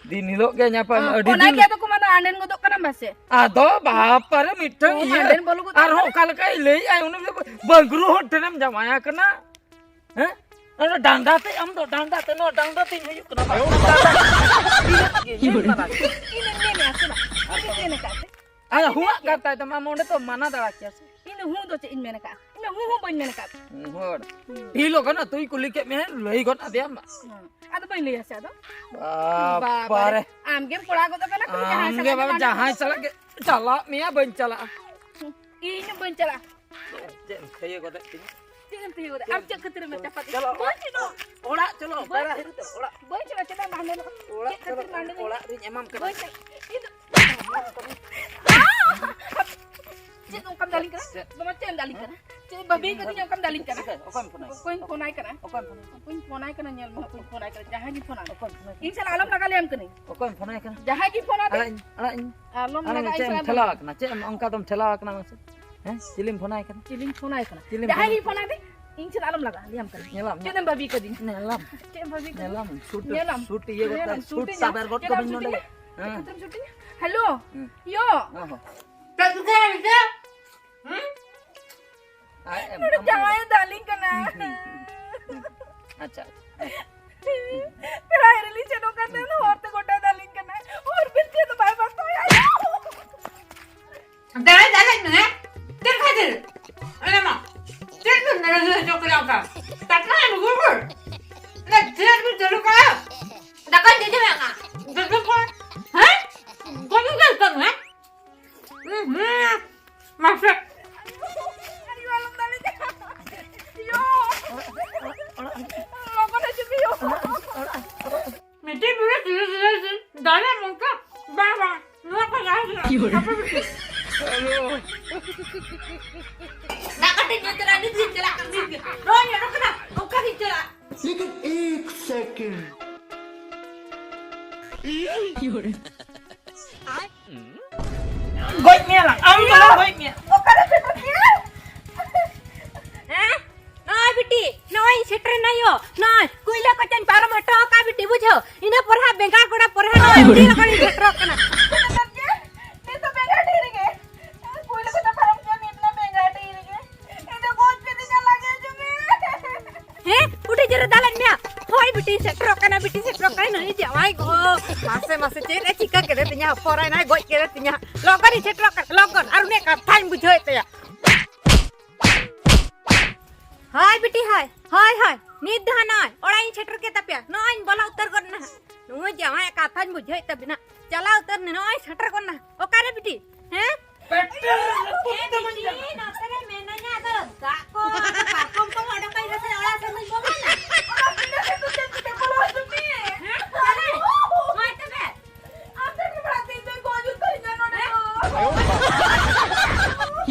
ᱫᱤᱱ ᱦᱤᱞᱳᱜ ᱜᱮ ᱧᱟᱯᱟᱢ, ᱚ, ᱟᱹᱰᱤ ᱚᱱᱟ ᱫᱤᱱ᱾ ᱜᱮ ᱟᱫᱚ ᱠᱚ ᱢᱮᱱᱟ ᱟᱸᱰᱮᱱ ᱜᱚᱫᱚᱜ ᱠᱟᱱᱟᱢ ᱵᱟᱥᱮ? ᱟᱫᱚ ᱵᱟᱯᱟᱨᱮ, ᱢᱤᱫᱴᱟᱝ ᱚ, ᱤᱭᱟᱹ᱾ ᱟᱸᱰᱮᱱ ᱵᱚᱞᱚ ᱜᱚᱫᱚᱜ ᱟᱨᱦᱚᱸ ᱠᱟᱱᱟ᱾ ᱚᱠᱟ ᱞᱮᱠᱟᱭ ᱞᱟᱹᱭᱮᱜᱼᱟᱭ, ᱩᱱᱤ ᱫᱚ ᱵᱟᱹᱝᱨᱩ ᱦᱚᱲ ᱴᱷᱮᱱᱮᱢ ᱡᱟᱶᱟᱭ ᱟᱠᱟᱱᱟ᱾ ᱦᱮᱸ? ᱚᱱᱟ ᱰᱟᱸᱰᱟ ᱛᱮ, ᱟᱢ ᱫᱚ ᱰᱟᱸᱰᱟ ᱛᱮ, ᱱᱚᱣᱟ ᱰᱟᱸᱰᱟ ᱛᱮᱧ ᱦᱩᱭᱩᱜ ᱠᱟᱱᱟ, ᱵᱟᱝ? ᱰᱟᱸᱰᱟ ᱛᱮ᱾ ᱤᱧ ᱢᱮᱱ ᱟᱠᱟᱫ ᱥᱮ ᱵᱟᱝ? ᱤᱧ ᱢᱮᱱ ᱟᱠᱟᱫ ᱛᱮ᱾ ᱟᱨ ᱦᱩᱣᱟᱜ ᱠᱟᱱ ᱛᱟᱭ ᱛᱟᱢᱟ, ᱟᱢ ᱚᱸᱰᱮ ᱛᱚ ᱢᱟᱱᱟ ᱫᱟᱲᱮ ᱠᱮᱭᱟ ᱥᱮ᱾ ᱤᱧ ᱫᱚ ᱦᱩᱸ ᱫᱚ ᱪᱮᱫ ᱤᱧ ᱢᱮᱱ ᱟᱠᱟᱫᱼᱟ? ᱤᱧ ᱫᱚ ᱦᱩᱸ ᱦᱚᱸ ᱵᱟᱹᱧ ᱢᱮᱱ ᱟᱠᱟᱫ᱾ ᱦᱩᱸ, ᱦᱚᱲ᱾ ᱦᱩᱸ᱾ ᱰᱷᱤᱞ ᱟᱠᱟᱱᱟ, ᱛᱩᱭ ᱠᱩᱞᱤ ᱠᱮᱫ ᱢᱮᱭᱟ, ᱞᱟᱹᱭ ᱜᱚᱫ ᱟᱫᱮᱭᱟᱢ ᱵᱟ᱾ ᱦᱩᱸ᱾ ᱟᱫᱚ ᱵᱟᱹᱧ ᱞᱟᱹᱭᱟ ᱥᱮ ᱟᱫᱚ᱾ ᱵᱟᱯᱟᱨᱮ᱾ ᱟᱢ ᱜᱮᱢ ᱠᱚᱲᱟ ᱜᱚᱫ ᱟᱠᱟᱱᱟ, ᱠᱩᱲᱤ ᱡᱟᱦᱟᱸᱭ ᱟᱢ ᱥᱟᱞᱟᱜ ᱜᱮ ᱜᱮ ᱵᱟᱵᱟ, ᱢᱟᱰᱮ ᱡᱟᱦᱟᱸᱭ ᱜᱚᱫ ᱥᱟᱞᱟᱜ ᱜᱮ ᱪᱟᱞᱟᱜ ᱢᱮᱭᱟ, ᱵᱟᱹᱧ ᱪᱟᱞᱟᱜᱼᱟ᱾ ᱦᱩᱸ᱾ ᱤᱧ ᱦᱚᱸ ᱵᱟᱹᱧ ᱪᱟᱞᱟᱜᱼᱟ᱾ ᱪᱮᱫ ᱮᱢ ᱛᱷᱟᱹᱭᱟᱹ ᱜᱚᱫᱮᱫ ᱛᱤᱧᱟ? ᱪᱮᱫ ᱮᱢ ᱛᱷᱟᱹᱭᱟᱹ ᱜᱚᱫᱟ? ᱟᱢ ᱪᱮᱫ ᱠᱷᱟᱹᱛᱤᱨ ᱮᱢ ᱪᱟᱯᱟᱫ ᱤᱧᱟ? ᱪᱚᱞᱚ, ᱵᱟᱹᱧ ᱪᱟᱞᱟᱜᱼᱟ᱾ ᱚᱲᱟᱜ ᱪᱚᱞᱚ, ᱵᱟᱹᱧ ᱵᱮᱲᱟ ᱪᱟᱞᱟᱜᱼᱟ᱾ ᱦᱤᱨᱤ ᱛᱮ, ᱚᱲᱟᱜ᱾ ᱵᱟᱹᱧ ᱪᱟᱞᱟᱜᱼᱟ, ᱪᱮᱫᱟᱜ ᱮᱢ ᱟᱸᱰᱮᱱᱚᱜᱼᱟ? ᱚᱲᱟᱜ ᱪᱮᱫ ᱪᱚᱞᱚ, ᱠᱷᱟᱹᱛᱤᱨ ᱮᱢ ᱟᱸᱰᱮᱱᱚᱜᱼᱟ? ᱚᱲᱟᱜ ᱨᱤᱧ ᱮᱢᱟᱢ ᱠᱟᱱᱟ᱾ ᱵᱟᱹᱧ ᱪᱟᱞᱟᱜᱼᱟ᱾ ᱤᱧ ᱫᱚ ᱪᱮᱫ ᱚᱱᱠᱟᱢ ᱫᱟᱞᱤᱧ ᱠᱟᱱᱟ? ᱪᱮᱫ? ᱵᱟᱵᱟ, ᱪᱮᱫ ᱮᱢ ᱫᱟᱞᱤᱧ ᱠᱟᱱᱟ? ᱪᱮᱫ ᱵᱟᱹᱵᱤ ᱠᱟᱹᱫᱤᱧᱟ ᱚᱱᱠᱟᱢ ᱫᱟᱞᱤᱧ ᱠᱟᱱᱟ? ᱚᱠᱚᱭ-, ᱚᱠᱚᱭᱮᱢ ᱯᱷᱳᱱᱟᱭ ᱠᱟᱱᱟ? ᱚᱠᱚᱭᱮᱢ ᱯᱷᱳᱱᱟᱭ ᱠᱟᱱᱟ? ᱚᱠᱚᱭᱮᱢ ᱯᱷᱳᱱᱟᱭ ᱠᱟᱱᱟ? ᱚᱠᱚᱭᱮᱢ ᱯᱷᱳᱱᱟᱭ ᱠᱟᱱᱟ? ᱧᱮᱞ ᱢᱮ, ᱚᱠᱚᱭᱮᱢ ᱯᱷᱳᱱᱟᱭ ᱠᱟᱱᱟ? ᱡᱟᱦᱟᱸᱭ ᱜᱮ ᱯᱷᱳᱱᱟᱭ᱾ ᱚᱠᱚᱭᱮᱢ ᱯᱷᱳᱱᱟᱭ ᱤᱧ ᱥᱟᱞᱟᱜ ᱟᱞᱚᱢ ᱞᱟᱜᱟ ᱞᱟᱹᱭᱟᱢ ᱠᱟᱹᱱᱟᱹᱧ᱾ ᱚᱠᱚᱭᱮᱢ ᱯᱷᱳᱱᱟᱭ ᱠᱟᱱᱟ? ᱡᱟᱦᱟᱸᱭ ᱜᱮ ᱯᱷᱳᱱᱟᱫᱮ᱾ ᱟᱲᱟᱜ ᱤᱧ, ᱟᱲᱟᱜ ᱤᱧ᱾ ᱟᱞᱚᱢ ᱟᱲᱟᱜ ᱞᱟᱜᱟ, ᱤᱧ ᱤᱧ ᱪᱮᱫ ᱮᱢ ᱥᱟᱞᱟᱜ ᱴᱷᱮᱞᱟᱣ ᱟᱠᱟᱱᱟ? ᱪᱮᱫ ᱮᱢ ᱚᱱᱠᱟ ᱫᱚᱢ ᱴᱷᱮᱞᱟᱣ ᱟᱠᱟᱱᱟ ᱢᱟᱥᱮ? ᱦᱮᱸ? ᱪᱤᱞᱤᱢ ᱯᱷᱳᱱᱟᱭ ᱠᱟᱱᱟ? ᱪᱤᱞᱤᱧ ᱯᱷᱳᱱᱟᱭ ᱠᱟᱱᱟ? ᱪᱤᱞᱤᱢ ᱡᱟᱦᱟᱸᱭ ᱯᱷᱳᱱᱟᱭ ᱜᱮ ᱠᱟᱱᱟ? ᱯᱷᱳᱱᱟᱫᱮ, ᱤᱧ ᱥᱟᱞᱟᱜ ᱟᱞᱚᱢ ᱞᱟᱜᱟ ᱞᱟᱹᱭᱟᱢ ᱠᱟᱹᱱᱟᱹᱧ᱾ ᱧᱮᱞᱟᱢ᱾ ᱪᱮᱫ ᱮᱢ ᱵᱷᱟᱹᱵᱤ ᱠᱟᱫᱤᱧ? ᱧᱮᱞᱟᱢ᱾ ᱪᱮᱫ ᱮᱢ ᱵᱷᱟᱹᱵᱤ ᱠᱟᱫᱤᱧ? ᱧᱮᱞᱟᱢ᱾ ᱥᱩᱴ, ᱧᱮᱞᱟᱢ᱾ ᱥᱩᱴ ᱤᱭᱟᱹ ᱜᱚᱫ ᱧᱮᱞᱟᱢ, ᱠᱟᱜ, ᱥᱩᱴ ᱥᱩᱴ ᱤᱧ ᱥᱟᱵᱮᱨ ᱜᱚᱫ ᱧᱮᱞᱟᱢ, ᱠᱟᱹᱢᱤᱧ ᱥᱩᱴ ᱱᱚᱰᱮ᱾ ᱤᱧ ᱦᱮᱸ᱾ ᱪᱮᱫ ᱮᱢ ᱥᱩᱴ ᱤᱧᱟ? ᱦᱮᱞᱳ᱾ ᱦᱮᱸ᱾ ᱭᱳ᱾ ᱦᱚᱸ, ᱦᱚᱸ᱾ ᱪᱮᱫ ᱪᱤᱠᱟᱹᱭ ᱱᱤᱝᱠᱟᱹ? ᱦᱩᱸ? ᱟᱡ ᱮᱢ ᱱᱚᱰᱮ ᱟᱢ ᱡᱟᱶᱟᱭ ᱮ ᱫᱟᱞᱤᱧ ᱠᱟᱱᱟ᱾ ᱦᱩᱸ, ᱦᱩᱸ, ᱦᱩᱸ, ᱦᱩᱸ᱾ ᱟᱪᱪᱷᱟ, ᱟᱪᱪᱷᱟ᱾ ᱯᱮᱲᱟ ᱦᱤᱨᱤ ᱞᱤᱧ ᱥᱮᱱᱚᱜ ᱠᱟᱱ ᱛᱟᱦᱮᱸᱱᱟ, ᱦᱚᱨ ᱛᱮ ᱜᱚᱴᱟ ᱫᱟᱞᱤᱧ ᱠᱟᱱᱟ᱾ ᱦᱚᱨ ᱵᱤᱨ ᱪᱮᱫ ᱦᱚᱸ ᱵᱟᱭ ᱵᱟᱛᱟᱣᱟ᱾ ᱫᱟᱭᱟ ᱫᱟᱞᱮ ᱢᱮ᱾ ᱪᱮᱫ ᱠᱷᱟᱹᱛᱤᱨ? ᱟᱞᱮ ᱢᱟ ᱪᱮᱫ ᱵᱤᱱ ᱢᱮᱱᱟ ᱡᱮ ᱪᱚᱠᱨᱮ ᱚᱱᱠᱟ? ᱴᱟᱴᱠᱟ ᱨᱩᱣᱟᱹᱲ᱾ ᱚᱱᱟ ᱪᱮᱫ ᱵᱤᱱ ᱪᱟᱹᱞᱩ ᱠᱟᱜᱼᱟ? ᱫᱟᱠᱟ ᱡᱚᱡᱚ ᱢᱮ ᱟᱢᱟ᱾ ᱡᱚᱡᱚ ᱠᱚ? ᱦᱮᱸ? ᱡᱚᱡᱚ ᱪᱮᱫ ᱠᱟᱱᱟ? ᱦᱩᱸ, ᱦᱩᱸ᱾ ᱢᱟᱥᱮ᱾ ᱟᱭᱳ, ᱟᱞᱚᱢ ᱫᱟᱞᱮᱧᱟ᱾ ᱭᱳ᱾ ᱞᱚᱜᱚᱱ ᱦᱤᱡᱩᱜ ᱢᱮ, ᱭᱳ᱾ ᱢᱤᱫᱴᱤᱡ ᱵᱩᱲᱦᱤ ᱥᱤᱨᱤᱭᱟᱥ, ᱥᱤᱨᱤᱭᱟᱥ, ᱫᱟᱲᱮ ᱱᱚᱝᱠᱟ ᱵᱟᱝ, ᱵᱟᱝ, ᱱᱚᱣᱟ ᱠᱚ ᱡᱟᱦᱟᱸ ᱥᱮᱫ ᱦᱟᱯᱮ ᱢᱤᱫᱴᱤᱡ᱾ ᱫᱟᱜ ᱠᱟᱹᱴᱤᱡ ᱧᱩ ᱛᱚᱨᱟ, ᱱᱤᱛ ᱜᱤᱧ ᱪᱟᱞᱟᱜ ᱠᱟᱱᱟ, ᱱᱤᱛ ᱜᱮ᱾ ᱱᱚᱜᱼᱚᱭ ᱧᱮᱞᱚᱜ ᱠᱟᱱᱟ, ᱚᱱᱠᱟ ᱜᱤᱧ ᱪᱟᱞᱟᱜ᱾ ᱞᱮᱠᱤᱱ ᱮᱠ ᱥᱮᱠᱮᱱᱰ᱾ ᱜᱚᱡ ᱢᱮᱭᱟ ᱞᱟᱝ, ᱟᱢ ᱫᱚ ᱞᱟᱝ ᱜᱚᱡ ᱢᱮᱭᱟ᱾ ᱚᱠᱟᱨᱮ ᱥᱮᱴᱮᱨ ᱠᱮᱜᱼᱟ? ᱦᱮᱸ? ᱱᱚᱜᱼᱚᱭ ᱵᱤᱴᱤ, ᱱᱚᱜᱼᱚᱭ ᱤᱧ ᱥᱮᱴᱮᱨ ᱮᱱᱟ ᱭᱳ᱾ ᱱᱚᱜᱼᱚᱭ ᱠᱩᱭᱞᱟᱹ ᱠᱚᱪᱟᱧ ᱯᱟᱨᱚᱢ ᱦᱚᱴᱚ ᱟᱠᱟᱫ ᱵᱤᱴᱤ, ᱵᱩᱡᱷᱟᱹᱣ᱾ ᱤᱱᱟᱹ ᱯᱚᱨᱮ ᱦᱟᱸᱜ ᱵᱮᱸᱜᱟᱲ ᱜᱚᱰᱟ ᱯᱚᱨᱮ ᱦᱟᱸᱜ ᱱᱚᱜᱼᱚᱭ ᱟᱹᱰᱤ ᱞᱚᱜᱚᱱ ᱤᱧ ᱥᱮᱴᱮᱨᱚᱜ ᱠᱟᱱᱟ᱾ ᱱᱤᱛ ᱫᱚ ᱵᱮᱸᱜᱟᱲ ᱰᱷᱮᱨ ᱜᱮ᱾ ᱠᱩᱭᱞᱟᱹ ᱠᱚᱪᱟ ᱯᱟᱨᱚᱢ ᱠᱮᱫ ᱢᱮᱭᱟ, ᱵᱮᱸᱜᱟᱲ ᱰᱷᱮᱨ ᱜᱮ᱾ ᱤᱧ ᱫᱚ ᱜᱚᱡ ᱠᱤᱫᱤᱧᱟ ᱞᱟᱜᱮ ᱡᱩᱜᱮ᱾ ᱦᱮᱸ, ᱩᱰᱤ ᱡᱳᱨᱮ ᱫᱟᱞᱮᱫ ᱢᱮᱭᱟ᱾ ᱦᱳᱭ ᱵᱤᱴᱤ, ᱥᱮᱴᱮᱨᱚᱜ ᱠᱟᱱᱟ ᱵᱤᱴᱤ, ᱥᱮᱴᱮᱨᱚᱜ ᱠᱟᱱᱟ᱾ ᱱᱩᱭ ᱡᱟᱶᱟᱭ ᱜᱚ, ᱢᱟᱥᱮ, ᱢᱟᱥᱮ, ᱪᱮᱫ ᱮ ᱪᱤᱠᱟᱹ ᱠᱮᱫᱮ ᱛᱤᱧᱟ, ᱦᱚᱯᱚᱱ ᱮᱱᱟᱭ, ᱜᱚᱡ ᱠᱮᱫᱮ ᱛᱤᱧᱟ᱾ ᱞᱚᱜᱚᱱ ᱤᱧ ᱥᱮᱴᱮᱨᱚᱜ ᱠᱟᱱᱟ, ᱞᱚᱜᱚᱱ, ᱟᱨ ᱩᱱᱤᱭᱟᱜ ᱠᱟᱛᱷᱟᱧ ᱵᱩᱡᱷᱟᱹᱣᱮᱫ ᱛᱟᱭᱟ᱾ ᱦᱳᱭ ᱵᱤᱴᱤ, ᱦᱳᱭ, ᱦᱳᱭ, ᱦᱳᱭ, ᱱᱤᱛ ᱫᱚ ᱦᱟᱸᱜ ᱱᱚᱜᱼᱚᱭ ᱚᱲᱟᱜ ᱤᱧ ᱥᱮᱴᱮᱨ ᱠᱮᱫ ᱛᱟᱯᱮᱭᱟ᱾ ᱱᱚᱜᱼᱚᱭ ᱤᱧ ᱵᱚᱞᱚ ᱩᱛᱟᱹᱨ ᱜᱚᱫ ᱮᱱᱟ ᱦᱟᱸᱜ᱾ ᱱᱩᱭ ᱡᱟᱶᱟᱭᱟᱜ ᱠᱟᱛᱷᱟᱧ ᱵᱩᱡᱷᱟᱹᱣᱮᱫ ᱛᱟᱵᱤᱱᱟ᱾ ᱪᱟᱞᱟᱣ ᱩᱛᱟᱹᱨ ᱱᱮ, ᱱᱚᱜᱼᱚᱭ ᱥᱮᱴᱮᱨ ᱜᱚᱫ ᱮᱱᱟ᱾ ᱚᱠᱟᱨᱮ ᱵᱤᱴᱤ? ᱦᱮᱸ? ᱯᱮᱴᱮᱨ ᱨᱟᱹᱯᱩᱫ ᱮ ᱛᱟᱵᱚᱱ ᱵᱤᱴᱤ, ᱠᱟᱱᱟ᱾ ᱱᱚᱛᱮ ᱨᱮ ᱢᱮᱱᱟᱧᱟ, ᱟᱫᱚ ᱫᱟᱜ ᱠᱚ, ᱯᱟᱨᱠᱚᱢ ᱠᱚ ᱚᱰᱚᱠ ᱠᱟᱜ ᱤᱧ ᱥᱮ ᱚᱲᱟᱜ ᱥᱮᱱ ᱫᱚᱧ ᱵᱚᱞᱚᱭᱮᱱᱟ᱾ ᱚᱱᱟ ᱵᱤᱱᱟᱹ ᱥᱮᱛᱩ ᱛᱮ ᱪᱤᱠᱟᱹ ᱵᱚᱞᱚ ᱦᱚᱪᱚ ᱢᱮ? ᱦᱮᱸ? ᱦᱳᱭ ᱛᱚᱵᱮ᱾ ᱟᱢ ᱴᱷᱮᱱ ᱜᱮ ᱵᱷᱟᱲᱟ ᱛᱮ ᱤᱧ ᱫᱚᱧ ᱜᱚᱡ ᱩᱛᱟᱹᱨᱤᱧᱟ ᱱᱚᱰᱮ ᱫᱚ᱾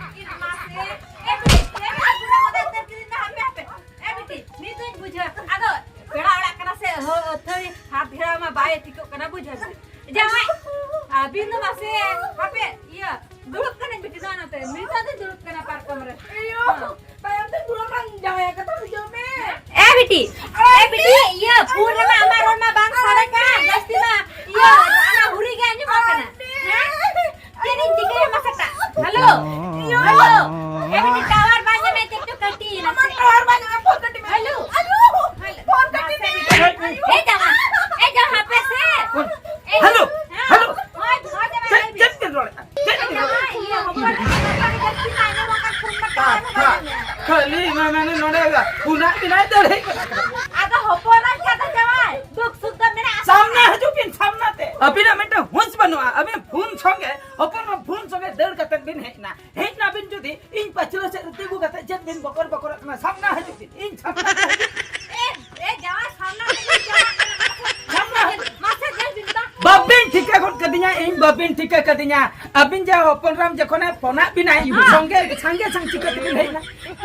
ᱢᱟᱥᱮ, ᱮ ᱵᱤᱴᱤ, ᱮ ᱵᱤᱴᱤ, ᱯᱩᱨᱟᱹ ᱢᱚᱫᱟ ᱩᱛᱟᱹᱨ ᱠᱤᱫᱤᱧ ᱫᱚ, ᱦᱟᱯᱮ, ᱦᱟᱯᱮ᱾ ᱮ ᱵᱤᱴᱤ, ᱱᱤᱛ ᱫᱚᱧ ᱵᱩᱡᱷᱟᱹᱣ᱾ ᱟᱫᱚ ᱯᱮᱲᱟ ᱚᱲᱟᱜ ᱠᱟᱱᱟ ᱥᱮ, ᱦᱳ, ᱟᱹᱛᱷᱟᱹᱲᱤ ᱦᱟᱛ ᱜᱷᱮᱨᱟᱣ ᱢᱟ ᱵᱟᱭ ᱴᱷᱤᱠᱚᱜ ᱠᱟᱱᱟ, ᱵᱩᱡᱷᱟᱹᱣ ᱥᱮ᱾ ᱡᱟᱶᱟᱭ, ᱟᱹᱵᱤᱱ ᱫᱚ ᱢᱟᱥᱮ, ᱦᱟᱯᱮ, ᱤᱭᱟᱹ, ᱫᱩᱲᱩᱵ ᱠᱟᱹᱱᱟᱹᱧ ᱵᱤᱴᱤ, ᱱᱚᱣᱟ ᱱᱚᱛᱮ᱾ ᱱᱤᱛᱚᱜ ᱫᱚᱧ ᱫᱩᱲᱩᱵ ᱠᱟᱱᱟ ᱯᱟᱨᱠᱚᱢ ᱨᱮ᱾ ᱤᱭᱳ, ᱦᱮᱸ᱾ ᱛᱟᱭᱚᱢ ᱛᱮ ᱫᱩᱲᱩᱵ ᱢᱟ ᱡᱟᱶᱟᱭ ᱠᱟᱛᱷᱟ ᱵᱩᱡᱷᱟᱹᱣ ᱢᱮ᱾ ᱮ ᱵᱤᱴᱤ, ᱮ ᱵᱤᱴᱤ, ᱤᱭᱟᱹ, ᱯᱷᱳᱱ ᱨᱮᱢᱟ ᱟᱢᱟᱜ ᱨᱚᱲ ᱢᱟ ᱵᱟᱝ ᱥᱟᱰᱮ ᱠᱟᱱ, ᱡᱟᱹᱥᱛᱤ ᱢᱟ, ᱤᱭᱟᱹ, ᱚᱱᱟ ᱦᱩᱨᱤ ᱜᱮ ᱟᱸᱡᱚᱢᱚᱜ ᱠᱟᱱᱟ᱾ ᱦᱮᱸ? ᱪᱮᱫ ᱤᱧ ᱪᱤᱠᱟᱹᱭᱟ ᱢᱟᱥᱮ ᱴᱟᱜ? ᱦᱮᱞᱳ? ᱦᱮᱞᱳ? ᱮ ᱵᱤᱴᱤ, ᱴᱟᱣᱟᱨ ᱵᱟᱭ ᱧᱟᱢᱮᱫ ᱪᱮᱫ ᱪᱚ ᱠᱟᱹᱴᱤ ᱱᱟᱥᱮ᱾ ᱟᱢᱟᱜ ᱴᱟᱣᱟᱨ ᱵᱟᱭ ᱧᱟᱢᱮᱫ, ᱯᱷᱳᱱ ᱠᱟᱹᱴᱤ ᱢᱮ᱾ ᱦᱮᱞᱳ? ᱟᱭᱳ! ᱯᱷᱳᱱ ᱠᱟᱹᱴᱤ ᱢᱮ᱾ ᱮ ᱡᱟᱶᱟᱭ, ᱮ ᱡᱟᱶᱟᱭ, ᱦᱟᱯᱮ ᱥᱮ᱾ ᱦᱮᱞᱳ? ᱦᱮᱸ᱾ ᱦᱮᱞᱳ? ᱦᱳᱭ, ᱦᱳᱭ, ᱡᱟᱶᱟᱭ, ᱪᱮᱫ, ᱞᱟᱹᱭ ᱵᱤᱱ᱾ ᱪᱮᱫ ᱵᱤᱱ ᱨᱚᱲᱮᱫᱼᱟ? ᱪᱮᱫ ᱮ ᱵᱤᱱ ᱨᱚᱲᱮᱫᱼᱟ? ᱡᱟᱶᱟᱭ, ᱤᱭᱟᱹ, ᱦᱚᱯᱚᱱ ᱮᱨᱟ ᱠᱟᱛᱷᱟ ᱡᱟᱹᱥᱛᱤ ᱢᱟ ᱟᱸᱡᱚᱢᱚᱜ ᱠᱟᱱ, ᱯᱷᱳᱱ ᱢᱟ ᱴᱟᱣᱟᱨ ᱦᱚᱸ ᱵᱟᱭ ᱠᱟᱛᱷᱟ ᱧᱟᱢᱮᱫᱼᱟ᱾ ᱠᱷᱟᱹᱞᱤ ᱢᱟ ᱢᱟᱱᱮ ᱱᱚᱰᱮ ᱦᱩᱱᱟᱹᱝ ᱵᱤᱱᱟᱭ ᱫᱟᱲᱮᱭᱟᱜ ᱠᱟᱱᱟ᱾ ᱟᱫᱚ ᱦᱚᱯᱚᱱ ᱮᱨᱟ ᱠᱟᱛᱷᱟ ᱡᱟᱶᱟᱭ, ᱫᱩᱠ ᱥᱩᱠ ᱫᱚ ᱢᱮᱱᱟᱜᱼᱟ᱾ ᱥᱟᱢᱱᱟ ᱦᱤᱡᱩᱜ ᱵᱤᱱ, ᱥᱟᱢᱱᱟ ᱛᱮ᱾ ᱟᱹᱵᱤᱱᱟᱜ ᱢᱤᱫᱴᱟᱝ ᱦᱩᱸᱥ ᱵᱟᱹᱱᱩᱜᱼᱟ᱾ ᱟᱹᱵᱤᱱ ᱯᱷᱳᱱ ᱥᱚᱸᱜᱮ, ᱦᱚᱯᱚᱱ ᱢᱟ ᱯᱷᱳᱱ ᱥᱚᱸᱜᱮ ᱫᱟᱹᱲ ᱠᱟᱛᱮ ᱵᱤᱱ ᱦᱮᱡ ᱮᱱᱟ᱾ ᱦᱮᱡ ᱱᱟᱵᱤᱱ ᱡᱩᱫᱤ, ᱤᱧ ᱯᱟᱹᱪᱷᱞᱟᱹ ᱥᱮᱫ ᱨᱮ ᱛᱤᱸᱜᱩ ᱠᱟᱛᱮ ᱪᱮᱫ ᱵᱤᱱ ᱵᱚᱠᱚᱨ ᱵᱚᱠᱚᱨᱚᱜ ᱠᱟᱱᱟ? ᱥᱟᱢᱱᱟ ᱦᱤᱡᱩᱜ ᱵᱤᱱ, ᱤᱧ ᱥᱟᱢᱱᱟ ᱨᱮ ᱦᱤᱡᱩᱜ ᱵᱤᱱ᱾ ᱮ, ᱮ, ᱡᱟᱶᱟᱭ ᱥᱟᱢᱱᱟ ᱨᱮ ᱪᱟᱞᱟᱜ ᱠᱟᱱᱟ, ᱢᱟᱥᱮ, ᱥᱟᱢᱱᱟ ᱦᱤᱡᱩᱜ᱾ ᱢᱟᱥᱮ ᱧᱮᱞ ᱵᱤᱱ ᱛᱟ᱾ ᱵᱟᱹᱵᱤᱱ ᱴᱷᱤᱠᱟᱹ ᱜᱚᱫ ᱠᱟᱫᱤᱧᱟ, ᱤᱧ ᱵᱟᱹᱵᱤᱱ ᱴᱷᱤᱠᱟᱹ ᱠᱟᱫᱤᱧᱟ᱾ ᱟᱹᱵᱤᱱ ᱡᱟ ᱦᱚᱯᱚᱱ ᱨᱟᱢ ᱡᱚᱠᱷᱚᱱᱮ ᱯᱷᱳᱱᱟᱫ ᱵᱤᱱᱟᱭ, ᱦᱮᱸ᱾ ᱥᱚᱸᱜᱮ, ᱥᱟᱸᱜᱮ ᱥᱟᱝ ᱪᱤᱠᱟᱹ ᱛᱮᱵᱤᱱ ᱦᱮᱡ ᱮᱱᱟ?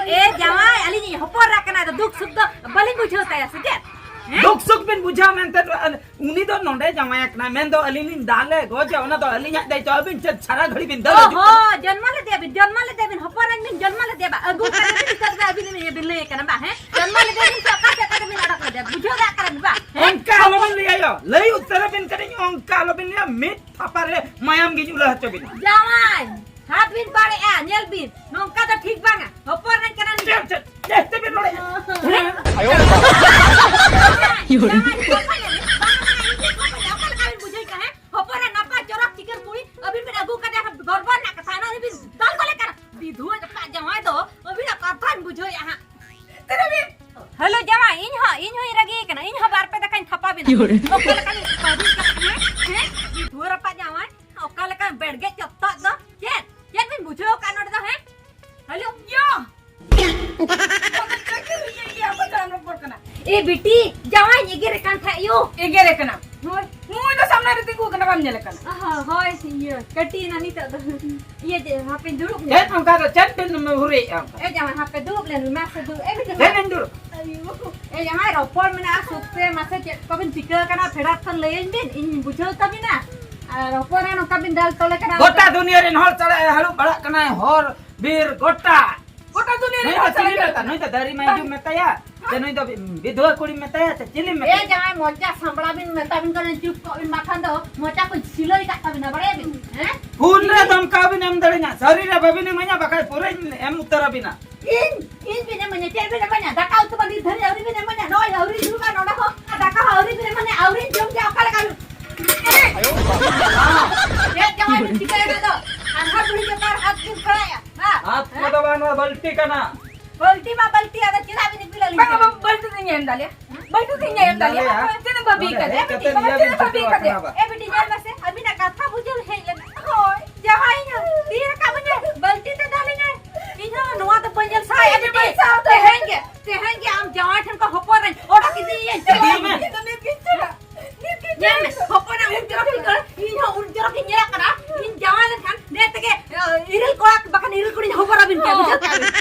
ᱮ ᱡᱟᱶᱟᱭ, ᱟᱹᱞᱤᱧ ᱤᱧ ᱦᱚᱯᱚᱱ ᱨᱟ ᱠᱟᱱᱟ, ᱟᱫᱚ ᱫᱩᱠ ᱥᱩᱠ ᱫᱚ ᱵᱟᱹᱞᱤᱧ ᱵᱩᱡᱷᱟᱹᱣ ᱛᱟᱭᱟ ᱥᱮ ᱪᱮᱫ? ᱦᱮᱸ? ᱫᱩᱠ ᱥᱩᱠ ᱵᱤᱱ ᱵᱩᱡᱷᱟᱹᱣ ᱢᱮᱱᱛᱮ ᱫᱚ, ᱟᱨ ᱩᱱᱤ ᱫᱚ ᱱᱚᱰᱮ ᱡᱟᱶᱟᱭ ᱟᱠᱟᱱᱟ, ᱢᱮᱱᱫᱚ ᱟᱹᱞᱤᱧ ᱞᱤᱧ ᱫᱟᱞᱮ ᱜᱚᱡᱮ, ᱚᱱᱟ ᱫᱚ ᱟᱹᱞᱤᱧᱟᱜ ᱫᱟᱭᱤᱛᱛᱚ᱾ ᱟᱹᱵᱤᱱ ᱪᱮᱫ ᱥᱟᱨᱟ ᱜᱷᱟᱹᱲᱤ ᱵᱤᱱ ᱫᱟᱹᱲ ᱦᱤᱡᱩᱜ ᱚᱦᱚ, ᱠᱟᱱᱟ? ᱡᱚᱱᱢᱚ ᱞᱮᱫᱮᱭᱟ ᱵᱤᱱ, ᱡᱚᱱᱢᱚ ᱞᱮᱫᱮᱭᱟ ᱵᱤᱱ, ᱡᱚᱱᱢᱚ ᱞᱮᱫᱮᱭᱟ ᱵᱟ, ᱟᱹᱜᱩ ᱠᱟᱛᱮ ᱵᱤᱱ ᱱᱤᱛᱚᱜ ᱫᱚ ᱟᱹᱵᱤᱱ ᱤᱭᱟᱹ ᱵᱤᱱ ᱞᱟᱹᱭ ᱠᱟᱱᱟ ᱵᱟ, ᱦᱮᱸ? ᱡᱚᱱᱢᱚ ᱞᱮᱫᱮᱭᱟ ᱵᱤᱱ ᱥᱮ ᱚᱠᱟ ᱥᱮᱫ ᱠᱟᱛᱮ ᱵᱤᱱ ᱚᱰᱚᱠ ᱞᱮᱫᱮᱭᱟ? ᱵᱩᱡᱷᱟᱹᱣ ᱫᱟᱲᱮᱭᱟᱜ ᱠᱟᱱᱟ ᱵᱤᱱ ᱵᱟ, ᱦᱮᱸ? ᱚᱱᱠᱟ ᱟᱞᱚᱵᱤᱱ ᱞᱟᱹᱭᱟ ᱭᱚ, ᱞᱟᱹᱭ ᱩᱛᱟᱹᱨ ᱟᱹᱵᱤᱱ ᱠᱟᱹᱱᱟᱹᱧ, ᱚᱱᱠᱟ ᱟᱞᱚᱵᱤᱱ ᱞᱟᱹᱭᱟ, ᱢᱤᱫ ᱛᱷᱟᱯᱟ ᱨᱮ ᱢᱟᱭᱟᱢ ᱜᱤᱧ ᱩᱞᱟᱹ ᱦᱚᱪᱚ ᱵᱤᱱᱟ᱾ ᱡᱟᱶᱟᱭ, ᱦᱟᱛ ᱵᱤᱱ ᱯᱟᱲᱮᱜᱼᱟ, ᱧᱮᱞ ᱵᱤᱱ, ᱱᱚᱝᱠᱟ ᱫᱚ ᱴᱷᱤᱠ ᱵᱟᱝᱟ, ᱦᱚᱯᱚᱱ ᱨᱮᱱ ᱠᱟᱱᱟ ᱞᱤᱧ᱾ ᱪᱮᱫ, ᱪᱮᱫ, ᱪᱮᱫ ᱛᱮᱵᱤᱱ ᱨᱚᱲᱮᱫᱼᱟ? ᱦᱮᱸ? ᱡᱟᱶᱟᱭ, ᱡᱟᱶᱟᱭ, ᱵᱟᱝᱟ, ᱵᱟᱝᱟ, ᱤᱧ ᱴᱷᱮᱱ ᱠᱷᱚᱱ ᱫᱚ ᱚᱠᱟ ᱞᱮᱠᱟ ᱵᱤᱱ ᱵᱩᱡᱷᱟᱹᱣ ᱠᱟᱱᱟ, ᱦᱮᱸ? ᱦᱚᱯᱚᱱ ᱨᱮ ᱱᱟᱯᱟᱭ ᱪᱚᱨᱚᱠ ᱪᱤᱠᱟᱹᱲ ᱠᱩᱲᱤ, ᱟᱹᱵᱤᱱ ᱵᱤᱱ ᱟᱹᱜᱩ ᱠᱟᱫᱮᱭᱟ, ᱜᱚᱨᱵᱚ ᱨᱮᱱᱟᱜ ᱠᱟᱛᱷᱟ, ᱚᱱᱟ ᱵᱤᱱ ᱫᱟᱞ ᱜᱚᱞᱮ ᱠᱟᱱᱟ᱾ ᱵᱤᱫᱷᱩᱣᱟᱹ ᱡᱟᱯᱟᱜ ᱡᱟᱶᱟᱭ ᱫᱚ ᱟᱹᱵᱤᱱᱟᱜ ᱠᱟᱛᱷᱟᱧ ᱵᱩᱡᱷᱟᱹᱣᱮᱫᱼᱟ ᱦᱟᱸᱜ᱾ ᱛᱤᱱᱟᱹᱜ ᱵᱤᱱ? ᱦᱮᱞᱳ ᱡᱟᱶᱟᱭ, ᱤᱧ ᱦᱚᱸ, ᱤᱧ ᱦᱚᱸᱧ ᱨᱟᱹᱜᱤ ᱠᱟᱱᱟ, ᱤᱧ ᱦᱚᱸ ᱵᱟᱨ ᱯᱮ ᱫᱟᱠᱟᱧ ᱛᱷᱟᱯᱟ ᱵᱤᱱᱟ᱾ ᱤᱭᱳᱨᱮ᱾ ᱚᱠᱟ ᱞᱮᱠᱟᱱᱤᱡ ᱯᱟᱹᱨᱤᱥ ᱠᱟᱱᱟ, ᱦᱮᱸ? ᱦᱮᱸ? ᱮᱜᱮᱨᱮ ᱠᱟᱱᱟ᱾ ᱦᱳᱭ᱾ ᱱᱩᱭ ᱫᱚ ᱥᱟᱢᱱᱟ ᱨᱮ ᱛᱤᱸᱜᱩ ᱠᱟᱱᱟ, ᱵᱟᱢ ᱧᱮᱞᱮ ᱠᱟᱱᱟ? ᱚ, ᱦᱳᱭ, ᱤᱭᱟᱹ, ᱠᱟᱹᱴᱤᱡ ᱮᱱᱟ ᱱᱤᱛᱚᱜ ᱫᱚ᱾ ᱤᱭᱟᱹ, ᱪᱮᱫ, ᱦᱟᱯᱮ ᱫᱩᱲᱩᱵ ᱧᱚᱜ᱾ ᱪᱮᱫ ᱚᱱᱠᱟ ᱫᱚ, ᱪᱮᱫ ᱵᱤᱱ ᱦᱩᱨᱤᱭᱮᱫᱼᱟ ᱚᱱᱠᱟ? ᱮ ᱡᱟᱶᱟᱭ, ᱦᱟᱯᱮ ᱫᱩᱲᱩᱵ ᱞᱮᱱ ᱢᱮ, ᱢᱟᱥᱮ ᱫᱩᱲᱩᱵ᱾ ᱮ ᱵᱤᱴᱤ ᱪᱮᱫ ᱢᱟ᱾ ᱵᱤᱱ ᱫᱩᱲᱩᱵ? ᱟᱭᱳ᱾ ᱮ ᱡᱟᱶᱟᱭ, ᱨᱚᱯᱚᱲ ᱢᱮᱱᱟᱜᱼᱟ ᱥᱩᱠ ᱛᱮ, ᱢᱟᱥᱮ ᱪᱮᱫ ᱠᱚᱵᱤᱱ ᱪᱤᱠᱟᱹ ᱟᱠᱟᱱᱟ, ᱯᱷᱮᱰᱟᱛ ᱠᱷᱚᱱ ᱞᱟᱹᱭᱟᱹᱧ ᱵᱤᱱ, ᱤᱧ ᱵᱩᱡᱷᱟᱹᱣ ᱛᱟᱵᱤᱱᱟ᱾ ᱟᱨ ᱨᱚᱯᱚᱲ ᱨᱮ ᱱᱚᱝᱠᱟ ᱵᱤᱱ ᱫᱟᱞ ᱛᱚᱞᱮ ᱠᱟᱱᱟ᱾ ᱜᱚᱴᱟ ᱫᱩᱱᱤᱭᱟᱹ ᱨᱮᱱ ᱦᱚᱲ ᱪᱟᱞᱟᱜ ᱮ ᱦᱟᱹᱲᱩᱵ ᱵᱟᱲᱟᱜ ᱠᱟᱱᱟᱭ, ᱦᱚᱨ ᱵᱤᱨ ᱜᱚᱴᱟ᱾ ᱜᱚᱴᱟ ᱫᱩᱱᱤᱭᱟᱹ ᱨᱮᱱ ᱱᱩᱭ ᱫᱚ ᱦᱚᱲ ᱪᱟᱞᱟᱜ ᱪᱤᱞᱤ ᱠᱟᱱᱟ᱾ ᱢᱮᱛᱟ-, ᱱᱩᱭ ᱫᱚ ᱫᱟᱨᱤ ᱢᱟᱹᱭᱡᱩᱢ ᱢᱮᱛᱟᱭᱟ, ᱥᱮ ᱱᱩᱭ ᱫᱚ ᱵᱤ-, ᱵᱤᱫᱷᱣᱟᱹ ᱠᱩᱲᱤᱢ ᱢᱮᱛᱟᱭᱟ, ᱥᱮ ᱪᱤᱞᱤᱢ ᱮ ᱢᱮᱛᱟᱭᱟ? ᱡᱟᱦᱟᱸᱭ ᱢᱚᱪᱟ ᱥᱟᱢᱵᱲᱟ ᱵᱤᱱ ᱢᱮᱛᱟ ᱵᱤᱱ ᱠᱟᱱᱟ, ᱪᱩᱯ ᱠᱚᱜ ᱵᱤᱱ, ᱵᱟᱠᱷᱟᱱ ᱫᱚ ᱢᱚᱪᱟ ᱠᱚ ᱥᱤᱞᱟᱹᱭ ᱠᱟᱜ ᱛᱟᱵᱤᱱᱟ, ᱵᱟᱲᱟᱭᱟ ᱵᱤᱱ? ᱦᱮᱸ? ᱯᱷᱳᱱ ᱨᱮ ᱫᱷᱚᱢᱠᱟᱣ ᱵᱤᱱ ᱮᱢ ᱫᱟᱲᱮᱧᱟ, ᱥᱟᱹᱨᱤ ᱨᱮ ᱵᱟᱵᱤᱱ ᱤᱢᱟᱹᱧᱟ, ᱵᱟᱠᱷᱟᱡ ᱯᱩᱨᱟᱹᱧ ᱮᱢ ᱩᱛᱟᱹᱨ ᱟᱵᱤᱱᱟ᱾ ᱤᱧ, ᱤᱧ ᱵᱤᱱ ᱮᱢᱟᱹᱧᱟ, ᱪᱮᱫ ᱵᱤᱱ ᱮᱢᱟᱹᱧᱟ? ᱫᱟᱠᱟ ᱩᱛᱩ ᱢᱟ ᱱᱤᱛ ᱫᱷᱟᱹᱨᱤᱡ ᱟᱹᱣᱨᱤ ᱵᱤᱱ ᱮᱢᱟᱹᱧᱟ, ᱱᱚᱜᱼᱚᱭ ᱟᱹᱣᱨᱤ ᱫᱩᱲᱩᱵᱟ ᱱᱚᱰᱮ ᱦᱚᱸ, ᱟᱨ ᱫᱟᱠᱟ ᱦᱚᱸ ᱟᱹᱣᱨᱤ ᱵᱤᱱ ᱮᱢᱟᱹᱧᱟ, ᱟᱹᱣᱨᱤᱧ ᱡᱚᱢ ᱜᱮᱭᱟ, ᱚᱠᱟ ᱞᱮᱠᱟ ᱵᱤᱱ? ᱪᱮᱫ ᱡᱟᱶᱟᱭ ᱵᱤᱱ ᱪᱤᱠᱟᱹᱭᱮᱫᱟ ᱫᱚ? ᱟᱨ ᱦᱟᱛ ᱵᱩᱲᱦᱤ ᱡᱚᱛᱚ ᱦᱚᱲ ᱦᱟᱛ ᱠᱤᱱ ᱠᱷᱟᱲᱟᱭᱟ, ᱦᱮᱸ? ᱦᱟᱛ ᱠᱚᱫᱚ ᱵᱟᱝ, ᱱᱚᱣᱟ ᱵᱟᱹᱞᱴᱤ ᱠᱟᱱᱟ᱾ ᱵᱟᱹᱞᱴᱤ ᱢᱟ ᱵᱟᱹᱞᱴᱤ, ᱟᱫᱚ ᱪᱮᱫᱟᱜ ᱵᱤᱱ ᱤᱯᱤᱞ ᱟᱹᱞᱤᱧ ᱵᱟᱝ, ᱠᱟᱱᱟ? ᱵᱟᱹᱞᱴᱤ ᱫᱚᱧ ᱮᱢ ᱫᱟᱞᱮᱭᱟ᱾ ᱵᱟᱹᱞᱴᱤ ᱫᱚᱧ ᱮᱢ ᱫᱟᱞᱮᱭᱟ᱾ ᱫᱟᱞᱮᱭᱟ᱾ ᱪᱮᱫ ᱮᱢ ᱵᱟᱹᱵᱤ ᱵᱟᱹᱵᱤ ᱠᱟᱫᱮᱭᱟ? ᱠᱟᱛᱮ ᱵᱟᱹᱵᱤ ᱱᱤᱭᱟᱹ ᱪᱮᱫ ᱮᱢ ᱵᱤᱱ ᱵᱟᱹᱵᱤ ᱪᱤᱠᱟᱹᱣ ᱠᱟᱫᱮᱭᱟ? ᱠᱟᱱᱟ ᱵᱟ? ᱮ ᱵᱤᱴᱤ, ᱧᱮᱞ ᱢᱮᱥᱮ, ᱟᱹᱵᱤᱱᱟᱜ ᱠᱟᱛᱷᱟ ᱵᱩᱡᱷᱟᱹᱣ ᱦᱮᱡ ᱞᱮᱱᱟ᱾ ᱦᱳᱭ, ᱡᱟᱦᱟᱸᱭ ᱛᱤ ᱨᱟᱠᱟᱵ ᱟᱹᱧᱟᱭ, ᱵᱟᱹᱞᱴᱤ ᱛᱮ ᱫᱟᱞᱤᱧᱟᱭ᱾ ᱤᱧ ᱦᱚᱸ ᱱᱚᱣᱟ ᱫᱚ ᱵᱟᱹᱧ ᱧᱮᱞ ᱥᱟᱦᱟᱭᱟ, ᱮ ᱵᱤᱴᱤ᱾ ᱵᱤᱴᱤ, ᱛᱮᱦᱮᱧ ᱜᱮ, ᱛᱮᱦᱮᱧ ᱜᱮ ᱟᱢ ᱡᱟᱶᱟᱭ ᱴᱷᱮᱱ ᱠᱷᱚᱱ ᱦᱚᱯᱚᱱ ᱨᱮᱧ ᱚᱰᱚᱠ ᱤᱫᱤᱭᱮᱭᱟᱹᱧ᱾ ᱤᱫᱤᱭᱮᱢᱮ᱾ ᱤᱧ ᱫᱚ ᱱᱤᱛ ᱜᱤᱧ ᱪᱟᱞᱟᱜ᱾ ᱧᱮᱞ ᱢᱮ, ᱦᱚᱯᱚᱱᱟᱜ ᱩᱱ ᱪᱚᱨᱚᱠ ᱤᱧ ᱧᱮᱞ ᱟᱠᱟᱫᱟ᱾ ᱤᱧ ᱡᱟᱶᱟᱭ ᱞᱮᱱᱠᱷᱟᱱ ᱱᱮ ᱛᱮᱜᱮ, ᱤᱨᱤᱞ ᱠᱚᱲᱟ ᱵᱟᱠᱷᱟᱱ ᱤᱨᱤᱞ ᱠᱩᱲᱤᱧ ᱦᱚᱵᱚᱨ ᱟᱵᱤᱱ ᱠᱮᱭᱟ, ᱵᱩᱡᱷᱟᱹᱣ ᱠᱮᱫᱟ ᱵᱤᱱ?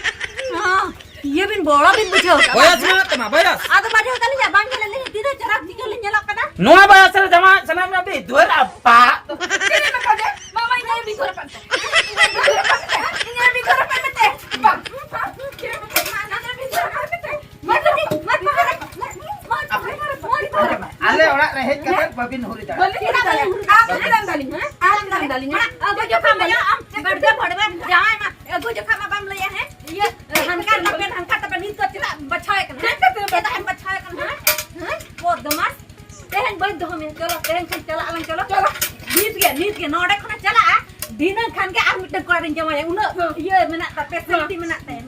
ᱦᱚᱸ, ᱤᱭᱟᱹ ᱵᱤᱱ ᱵᱚᱲᱚ ᱵᱤᱱ ᱵᱩᱡᱷᱟᱹᱣ ᱠᱮᱫᱟ᱾ ᱵᱚᱭᱚᱥ ᱢᱮᱱᱟᱜ ᱛᱟᱢᱟ, ᱵᱚᱭᱚᱥ᱾ ᱟᱫᱚ ᱵᱟᱹᱱᱩᱜ ᱛᱟᱹᱞᱤᱧᱟ, ᱵᱟᱝ ᱧᱮᱞ ᱞᱤᱧ ᱛᱤᱱᱟᱹᱜ ᱪᱚᱨᱚᱠ ᱪᱤᱠᱟᱹ ᱞᱤᱧ ᱧᱮᱞᱚᱜ ᱠᱟᱱᱟ᱾ ᱱᱚᱣᱟ ᱵᱚᱭᱚᱥ ᱨᱮ ᱡᱟᱶᱟᱭ ᱥᱟᱱᱟᱭᱮᱫ ᱢᱮᱭᱟ, ᱵᱤᱫᱷᱣᱟᱹ ᱨᱟᱯᱟᱜ᱾ ᱪᱮᱫ ᱮᱢ ᱢᱮᱛᱟ ᱫᱮ? ᱢᱟᱢᱟ, ᱤᱧ ᱟᱭᱳ ᱵᱤᱫᱷᱣᱟᱹ ᱨᱟᱯᱟᱜ ᱢᱮᱛᱟᱭ᱾ ᱤᱧ ᱟᱭᱳ ᱵᱤᱫᱷᱣᱟᱹ ᱨᱟᱯᱟᱜ ᱢᱮᱛᱟᱭ᱾ ᱵᱟᱝ᱾ ᱤᱧ ᱟᱭᱳ ᱵᱤᱫᱷᱣᱟᱹ ᱨᱟᱯᱟᱜ ᱢᱮᱛᱟᱭ᱾ ᱟᱞᱮ ᱚᱲᱟᱜ ᱨᱮ ᱦᱮᱡ ᱠᱟᱛᱮ ᱵᱟᱹᱵᱤᱱ ᱦᱩᱨᱤ ᱫᱟᱲᱮᱭᱟᱜᱼᱟ᱾ ᱟᱢ ᱪᱮᱫᱟᱜ ᱮᱢ ᱫᱟᱞᱤᱧᱟ? ᱟᱢ ᱪᱮᱫᱟᱜ ᱮᱢ ᱫᱟᱞᱤᱧᱟ? ᱟᱹᱜᱩ ᱡᱚᱠᱷᱟ ᱢᱟ ᱟᱢ ᱵᱟᱹᱲᱜᱟᱹ ᱵᱷᱟᱲᱣᱟ ᱡᱟᱶᱟᱭ ᱢᱟ ᱟᱹᱜᱩ ᱡᱚᱠᱷᱟ ᱢᱟ ᱵᱟᱢ ᱞᱟᱹᱭᱟ, ᱦᱮᱸ? ᱤᱭᱟᱹ, ᱦᱟᱱᱠᱟ ᱛᱟᱯᱮ, ᱦᱟᱱᱠᱟ ᱛᱟᱯᱮ, ᱱᱤᱛ ᱫᱚ ᱪᱮᱫᱟᱜ ᱵᱟᱪᱷᱟᱣ ᱮ ᱠᱟᱱᱟ? ᱪᱮᱫᱟᱜ ᱮᱢ ᱵᱟᱪᱷᱟᱣ ᱮ ᱠᱟᱱᱟ, ᱦᱮᱸ? ᱦᱮᱸ? ᱵᱚᱫᱢᱟᱥ᱾ ᱛᱮᱦᱮᱧ ᱵᱟᱹᱧ ᱫᱚᱦᱚ ᱢᱮᱭᱟ, ᱪᱚᱞᱚ, ᱛᱮᱦᱮᱧ ᱠᱷᱚᱱ ᱪᱟᱞᱟᱜ ᱟᱞᱟᱝ, ᱪᱚᱞᱚ᱾ ᱪᱚᱞᱚ᱾ ᱱᱤᱛ ᱜᱮ, ᱱᱤᱛ ᱜᱮ, ᱱᱚᱰᱮ ᱠᱷᱚᱱᱮ ᱪᱟᱞᱟᱜᱼᱟ, ᱫᱷᱤᱱᱟᱹᱝ ᱠᱷᱟᱱ ᱜᱮ ᱟᱨ ᱢᱤᱫᱴᱟᱝ ᱠᱚᱲᱟ ᱨᱤᱧ ᱡᱟᱶᱟᱭᱟ, ᱩᱱᱟᱹᱜ ᱦᱮᱸ᱾ ᱤᱭᱟᱹ ᱢᱮᱱᱟᱜ ᱛᱟᱯᱮ, ᱦᱮᱸ᱾ ᱥᱟᱹᱱᱛᱤ ᱢᱮᱱᱟᱜ ᱛᱟᱭᱟ᱾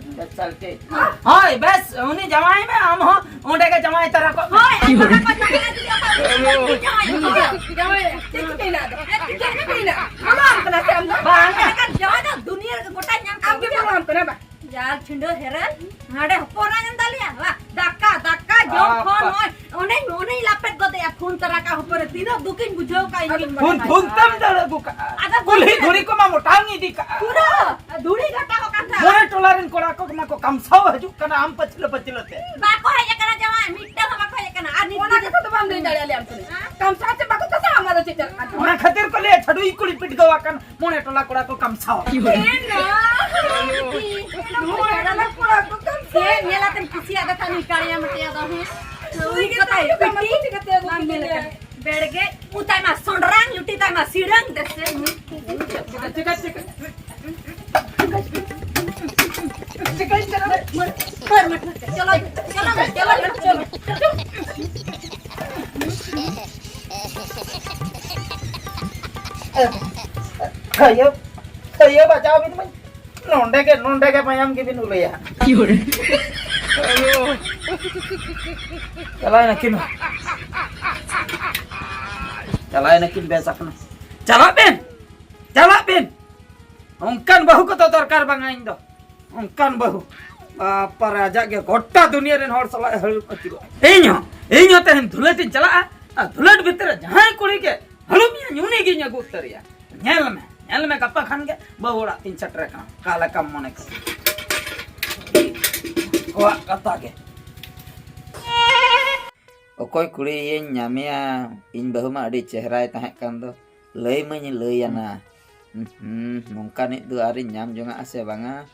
ᱦᱳᱭ, ᱵᱮᱥ, ᱩᱱᱤ ᱡᱟᱶᱟᱭ ᱢᱮ, ᱟᱢ ᱦᱚᱸ ᱚᱸᱰᱮ ᱜᱮ ᱡᱟᱶᱟᱭ ᱛᱟᱨᱟ ᱠᱚᱜ ᱢᱮ᱾ ᱦᱳᱭ, ᱟᱨ ᱵᱟᱠᱷᱟᱱ ᱠᱚ ᱡᱟᱶᱟᱭ ᱡᱩᱫᱤ ᱚᱠᱟ ᱨᱮ ᱡᱟᱶᱟᱭ ᱦᱩᱭᱩᱜᱼᱟ? ᱡᱟᱶᱟᱭ, ᱪᱮᱫ ᱪᱤᱠᱟᱹᱭᱮᱱᱟ ᱟᱫᱚ? ᱦᱮᱸ, ᱪᱤᱠᱟᱹᱭᱮᱱᱟ, ᱪᱤᱠᱟᱹᱭᱮᱱᱟ? ᱵᱟᱢ ᱠᱟᱱᱟ ᱥᱮ ᱟᱢ ᱫᱚ? ᱵᱟᱝ᱾ ᱮᱱᱠᱷᱟᱱ ᱡᱟᱶᱟᱭ ᱫᱚ ᱫᱩᱱᱤᱭᱟᱹ ᱨᱮᱜᱮ ᱜᱚᱴᱟᱧ ᱧᱟᱢ ᱟᱢ ᱜᱮ ᱠᱮᱫ ᱢᱮᱭᱟ᱾ ᱵᱟᱢ ᱠᱟᱱᱟ, ᱵᱟᱝ? ᱡᱟᱞ ᱪᱷᱤᱸᱰᱟᱹ ᱦᱮᱨᱮᱞ, ᱦᱟᱸᱰᱮ ᱦᱚᱯᱚᱱ ᱮᱨᱟ ᱧᱟᱢ ᱫᱟᱞᱮᱭᱟ, ᱵᱟ, ᱫᱟᱠᱟ, ᱫᱟᱠᱟ ᱡᱚᱢ ᱟᱯᱟ᱾ ᱠᱷᱚᱱ ᱱᱚᱜᱼᱚᱭ ᱚᱸᱰᱮᱧ, ᱚᱸᱰᱮᱧ ᱞᱟᱯᱮᱫ ᱜᱚᱫᱮᱜᱼᱟ ᱯᱷᱳᱱ ᱛᱟᱨᱟ ᱠᱟ ᱦᱚᱯᱚᱨ ᱛᱤᱱᱟᱹᱜ ᱫᱩᱠᱤᱧ ᱵᱩᱡᱷᱟᱹᱣ ᱠᱟᱜ ᱤᱧ ᱜᱤᱧ ᱵᱟᱲᱟᱭᱟ᱾ ᱫᱷᱩᱱ ᱛᱮᱢ ᱫᱟᱹᱲ ᱟᱹᱜᱩ ᱠᱟᱜᱼᱟ᱾ ᱟᱫᱚ ᱠᱩᱞᱦᱤ ᱫᱷᱩᱲᱤ ᱠᱚᱢᱟ ᱢᱚᱴᱟᱝ ᱤᱫᱤ ᱠᱟᱜᱼᱟ᱾ ᱯᱩᱨᱟᱹ ᱫᱷᱩᱲᱤ ᱜᱷᱟᱴᱟᱣ ᱟᱠᱟᱱ ᱛᱟᱦᱮᱸᱫ᱾ ᱢᱚᱬᱮ ᱴᱚᱞᱟ ᱨᱮᱱ ᱠᱚᱲᱟ ᱠᱚ ᱢᱟ ᱠᱚ ᱠᱟᱢᱥᱟᱣ ᱦᱤᱡᱩᱜ ᱠᱟᱱᱟ ᱟᱢ ᱯᱟᱹᱪᱷᱞᱟᱹ ᱯᱟᱹᱪᱷᱞᱟᱹ ᱛᱮ᱾ ᱵᱟᱠᱚ ᱦᱮᱡ ᱟᱠᱟᱱᱟ ᱡᱟᱶᱟᱭ, ᱢᱤᱫᱴᱟᱝ ᱦᱚᱸ ᱵᱟᱠᱚ ᱦᱮᱡ ᱟᱠᱟᱱᱟ᱾ ᱟᱨ ᱱᱤᱛ ᱚᱱᱟ ᱫᱷᱟᱹᱵᱤᱡ ᱠᱟᱛᱷᱟ ᱫᱚ ᱵᱟᱢ ᱞᱟᱹᱭ ᱫᱟᱲᱮᱭᱟᱞᱮᱭᱟ ᱟᱢ ᱥᱮ᱾ ᱦᱮᱸ? ᱠᱟᱢᱥᱟᱣ ᱪᱮᱫ ᱵᱟᱠᱚ ᱠᱟᱢᱥᱟᱣᱟ, ᱚᱱᱟ ᱫᱚ ᱪᱮᱫ ᱪᱟᱞᱟᱜ ᱠᱟᱱ ᱛᱟᱢᱟ? ᱚᱱᱟ ᱠᱷᱟᱹᱛᱤᱨ ᱠᱚ ᱞᱟᱹᱭᱟ ᱪᱷᱟᱹᱰᱩᱭ ᱠᱩᱲᱤ ᱯᱤᱴᱜᱟᱹᱣ ᱟᱠᱟᱱ ᱢᱚᱬᱮ ᱴᱚᱞᱟ ᱠᱚᱲᱟ ᱠᱚ ᱠᱟᱢᱥᱟᱣᱟ᱾ ᱦᱮᱸ, ᱱᱚᱣᱟ ᱢᱚᱬᱮ ᱴᱚᱞᱟ ᱠᱚᱲᱟ ᱠᱚ ᱠᱟᱢᱥᱟᱣᱟ᱾ ᱦᱮᱸ, ᱧᱮᱞ ᱟᱛᱮᱢ ᱠᱩᱥᱤᱭᱟᱜ ᱫᱚ ᱛᱟᱦᱞᱮ ᱠᱟᱲᱤᱭᱟ ᱢᱟᱴᱤᱭᱟ ᱫᱚ, ᱦᱮᱸ? ᱩᱱᱤ ᱠᱟᱛᱷᱟ ᱯᱤᱴᱤ ᱪᱤᱠᱟᱹᱛᱮ ᱟᱹᱜᱩ ᱵᱟᱢ ᱧᱮᱞ ᱠᱮᱫᱮᱭᱟ? ᱟᱠᱟᱱᱟ᱾ ᱵᱮᱲᱜᱮ ᱩᱛᱟᱭ ᱢᱟ ᱥᱚᱸᱰᱨᱟᱝ, ᱞᱩᱴᱤ ᱛᱟᱭ ᱢᱟ ᱥᱤᱲᱟᱹᱝ ᱫᱮᱥᱮ᱾ ᱪᱤᱠᱟᱹ, ᱪᱤᱠᱟᱹ, ᱪᱤᱠᱟᱹ᱾ ᱪᱤᱠᱟᱹᱧ ᱪᱟᱞᱟᱜ᱾ ᱢᱟᱹᱨ, ᱢᱟᱹᱨ, ᱢᱟᱹᱨ, ᱪᱚᱞᱚ, ᱪᱚᱞᱚ, ᱪᱚᱞᱚ, ᱪᱚᱞᱚ᱾ ᱟᱭᱳ, ᱟᱭᱳ, ᱵᱟᱪᱟᱣ ᱵᱤᱱ ᱢᱟᱹᱭ᱾ ᱱᱚᱰᱮ ᱜᱮ, ᱱᱚᱰᱮ ᱜᱮ ᱢᱟᱭᱟᱢ ᱜᱮᱵᱤᱱ ᱩᱞᱟᱹᱭᱟ᱾ ᱪᱟᱞᱟᱣ ᱱᱟᱹᱠᱤᱱ᱾ ᱪᱟᱞᱟᱣ ᱱᱟᱹᱠᱤᱱ ᱵᱮᱥ ᱟᱠᱟᱱᱟ᱾ ᱪᱟᱞᱟᱜ ᱵᱤᱱ, ᱪᱟᱞᱟᱜ ᱵᱤᱱ᱾ ᱚᱱᱠᱟᱱ ᱵᱟᱹᱦᱩ ᱠᱚᱫᱚ ᱫᱚᱨᱠᱟᱨ ᱵᱟᱝᱟ ᱤᱧ ᱫᱚ᱾ ᱚᱱᱠᱟᱱ ᱵᱟᱹᱦᱩ᱾ ᱵᱟᱯᱟᱨᱮ, ᱟᱡᱟᱜ ᱜᱮ ᱜᱚᱴᱟ ᱫᱩᱱᱤᱭᱟᱹ ᱨᱮᱱ ᱦᱚᱲ ᱥᱟᱞᱟᱜ ᱮ ᱦᱟᱹᱲᱩᱵ ᱟᱹᱪᱩᱨᱚᱜᱼᱟ᱾ ᱤᱧ ᱦᱚᱸ, ᱤᱧ ᱦᱚᱸ ᱛᱮᱦᱮᱧ ᱫᱷᱩᱞᱟᱹᱴ ᱤᱧ ᱪᱟᱞᱟᱜᱼᱟ᱾ ᱟᱨ ᱫᱷᱩᱞᱟᱹᱴ ᱵᱷᱤᱛᱤᱨ ᱨᱮ ᱡᱟᱦᱟᱸᱭ ᱠᱩᱲᱤ ᱜᱮ ᱦᱟᱹᱲᱩᱵ ᱤᱧᱟᱹ, ᱩᱱᱤ ᱜᱤᱧ ᱟᱹᱜᱩ ᱩᱛᱟᱹᱨᱮᱭᱟ᱾ ᱧᱮᱞ ᱢᱮ, ᱧᱮᱞ ᱢᱮ, ᱜᱟᱯᱟ ᱠᱷᱟᱱ ᱜᱮ ᱵᱟᱹᱦᱩ ᱚᱲᱟᱜ ᱛᱤᱧ ᱥᱮᱴᱮᱨ ᱟᱠᱟᱱᱟ᱾ ᱚᱠᱟ ᱞᱮᱠᱟᱢ ᱢᱚᱱᱮ ᱠᱟᱱᱟ? ᱠᱚᱣᱟᱜ ᱠᱟᱛᱷᱟ ᱜᱮ᱾ ᱚᱠᱚᱭ ᱠᱩᱲᱤᱭᱟᱹᱧ ᱧᱟᱢᱮᱭᱟ? ᱤᱧ ᱵᱟᱹᱦᱩ ᱢᱟ ᱟᱹᱰᱤ ᱪᱮᱦᱨᱟᱭ ᱛᱟᱦᱮᱸ ᱠᱟᱱ ᱫᱚ᱾ ᱞᱟᱹᱭ ᱢᱟᱹᱧ ᱞᱟᱹᱭ ᱟᱱᱟ᱾ ᱦᱩᱸ, ᱱᱚᱝᱠᱟᱱᱤᱡ ᱫᱚ ᱟᱨᱤᱧ ᱧᱟᱢ ᱡᱚᱝᱟᱜᱼᱟ ᱥᱮ ᱵᱟᱝᱟ?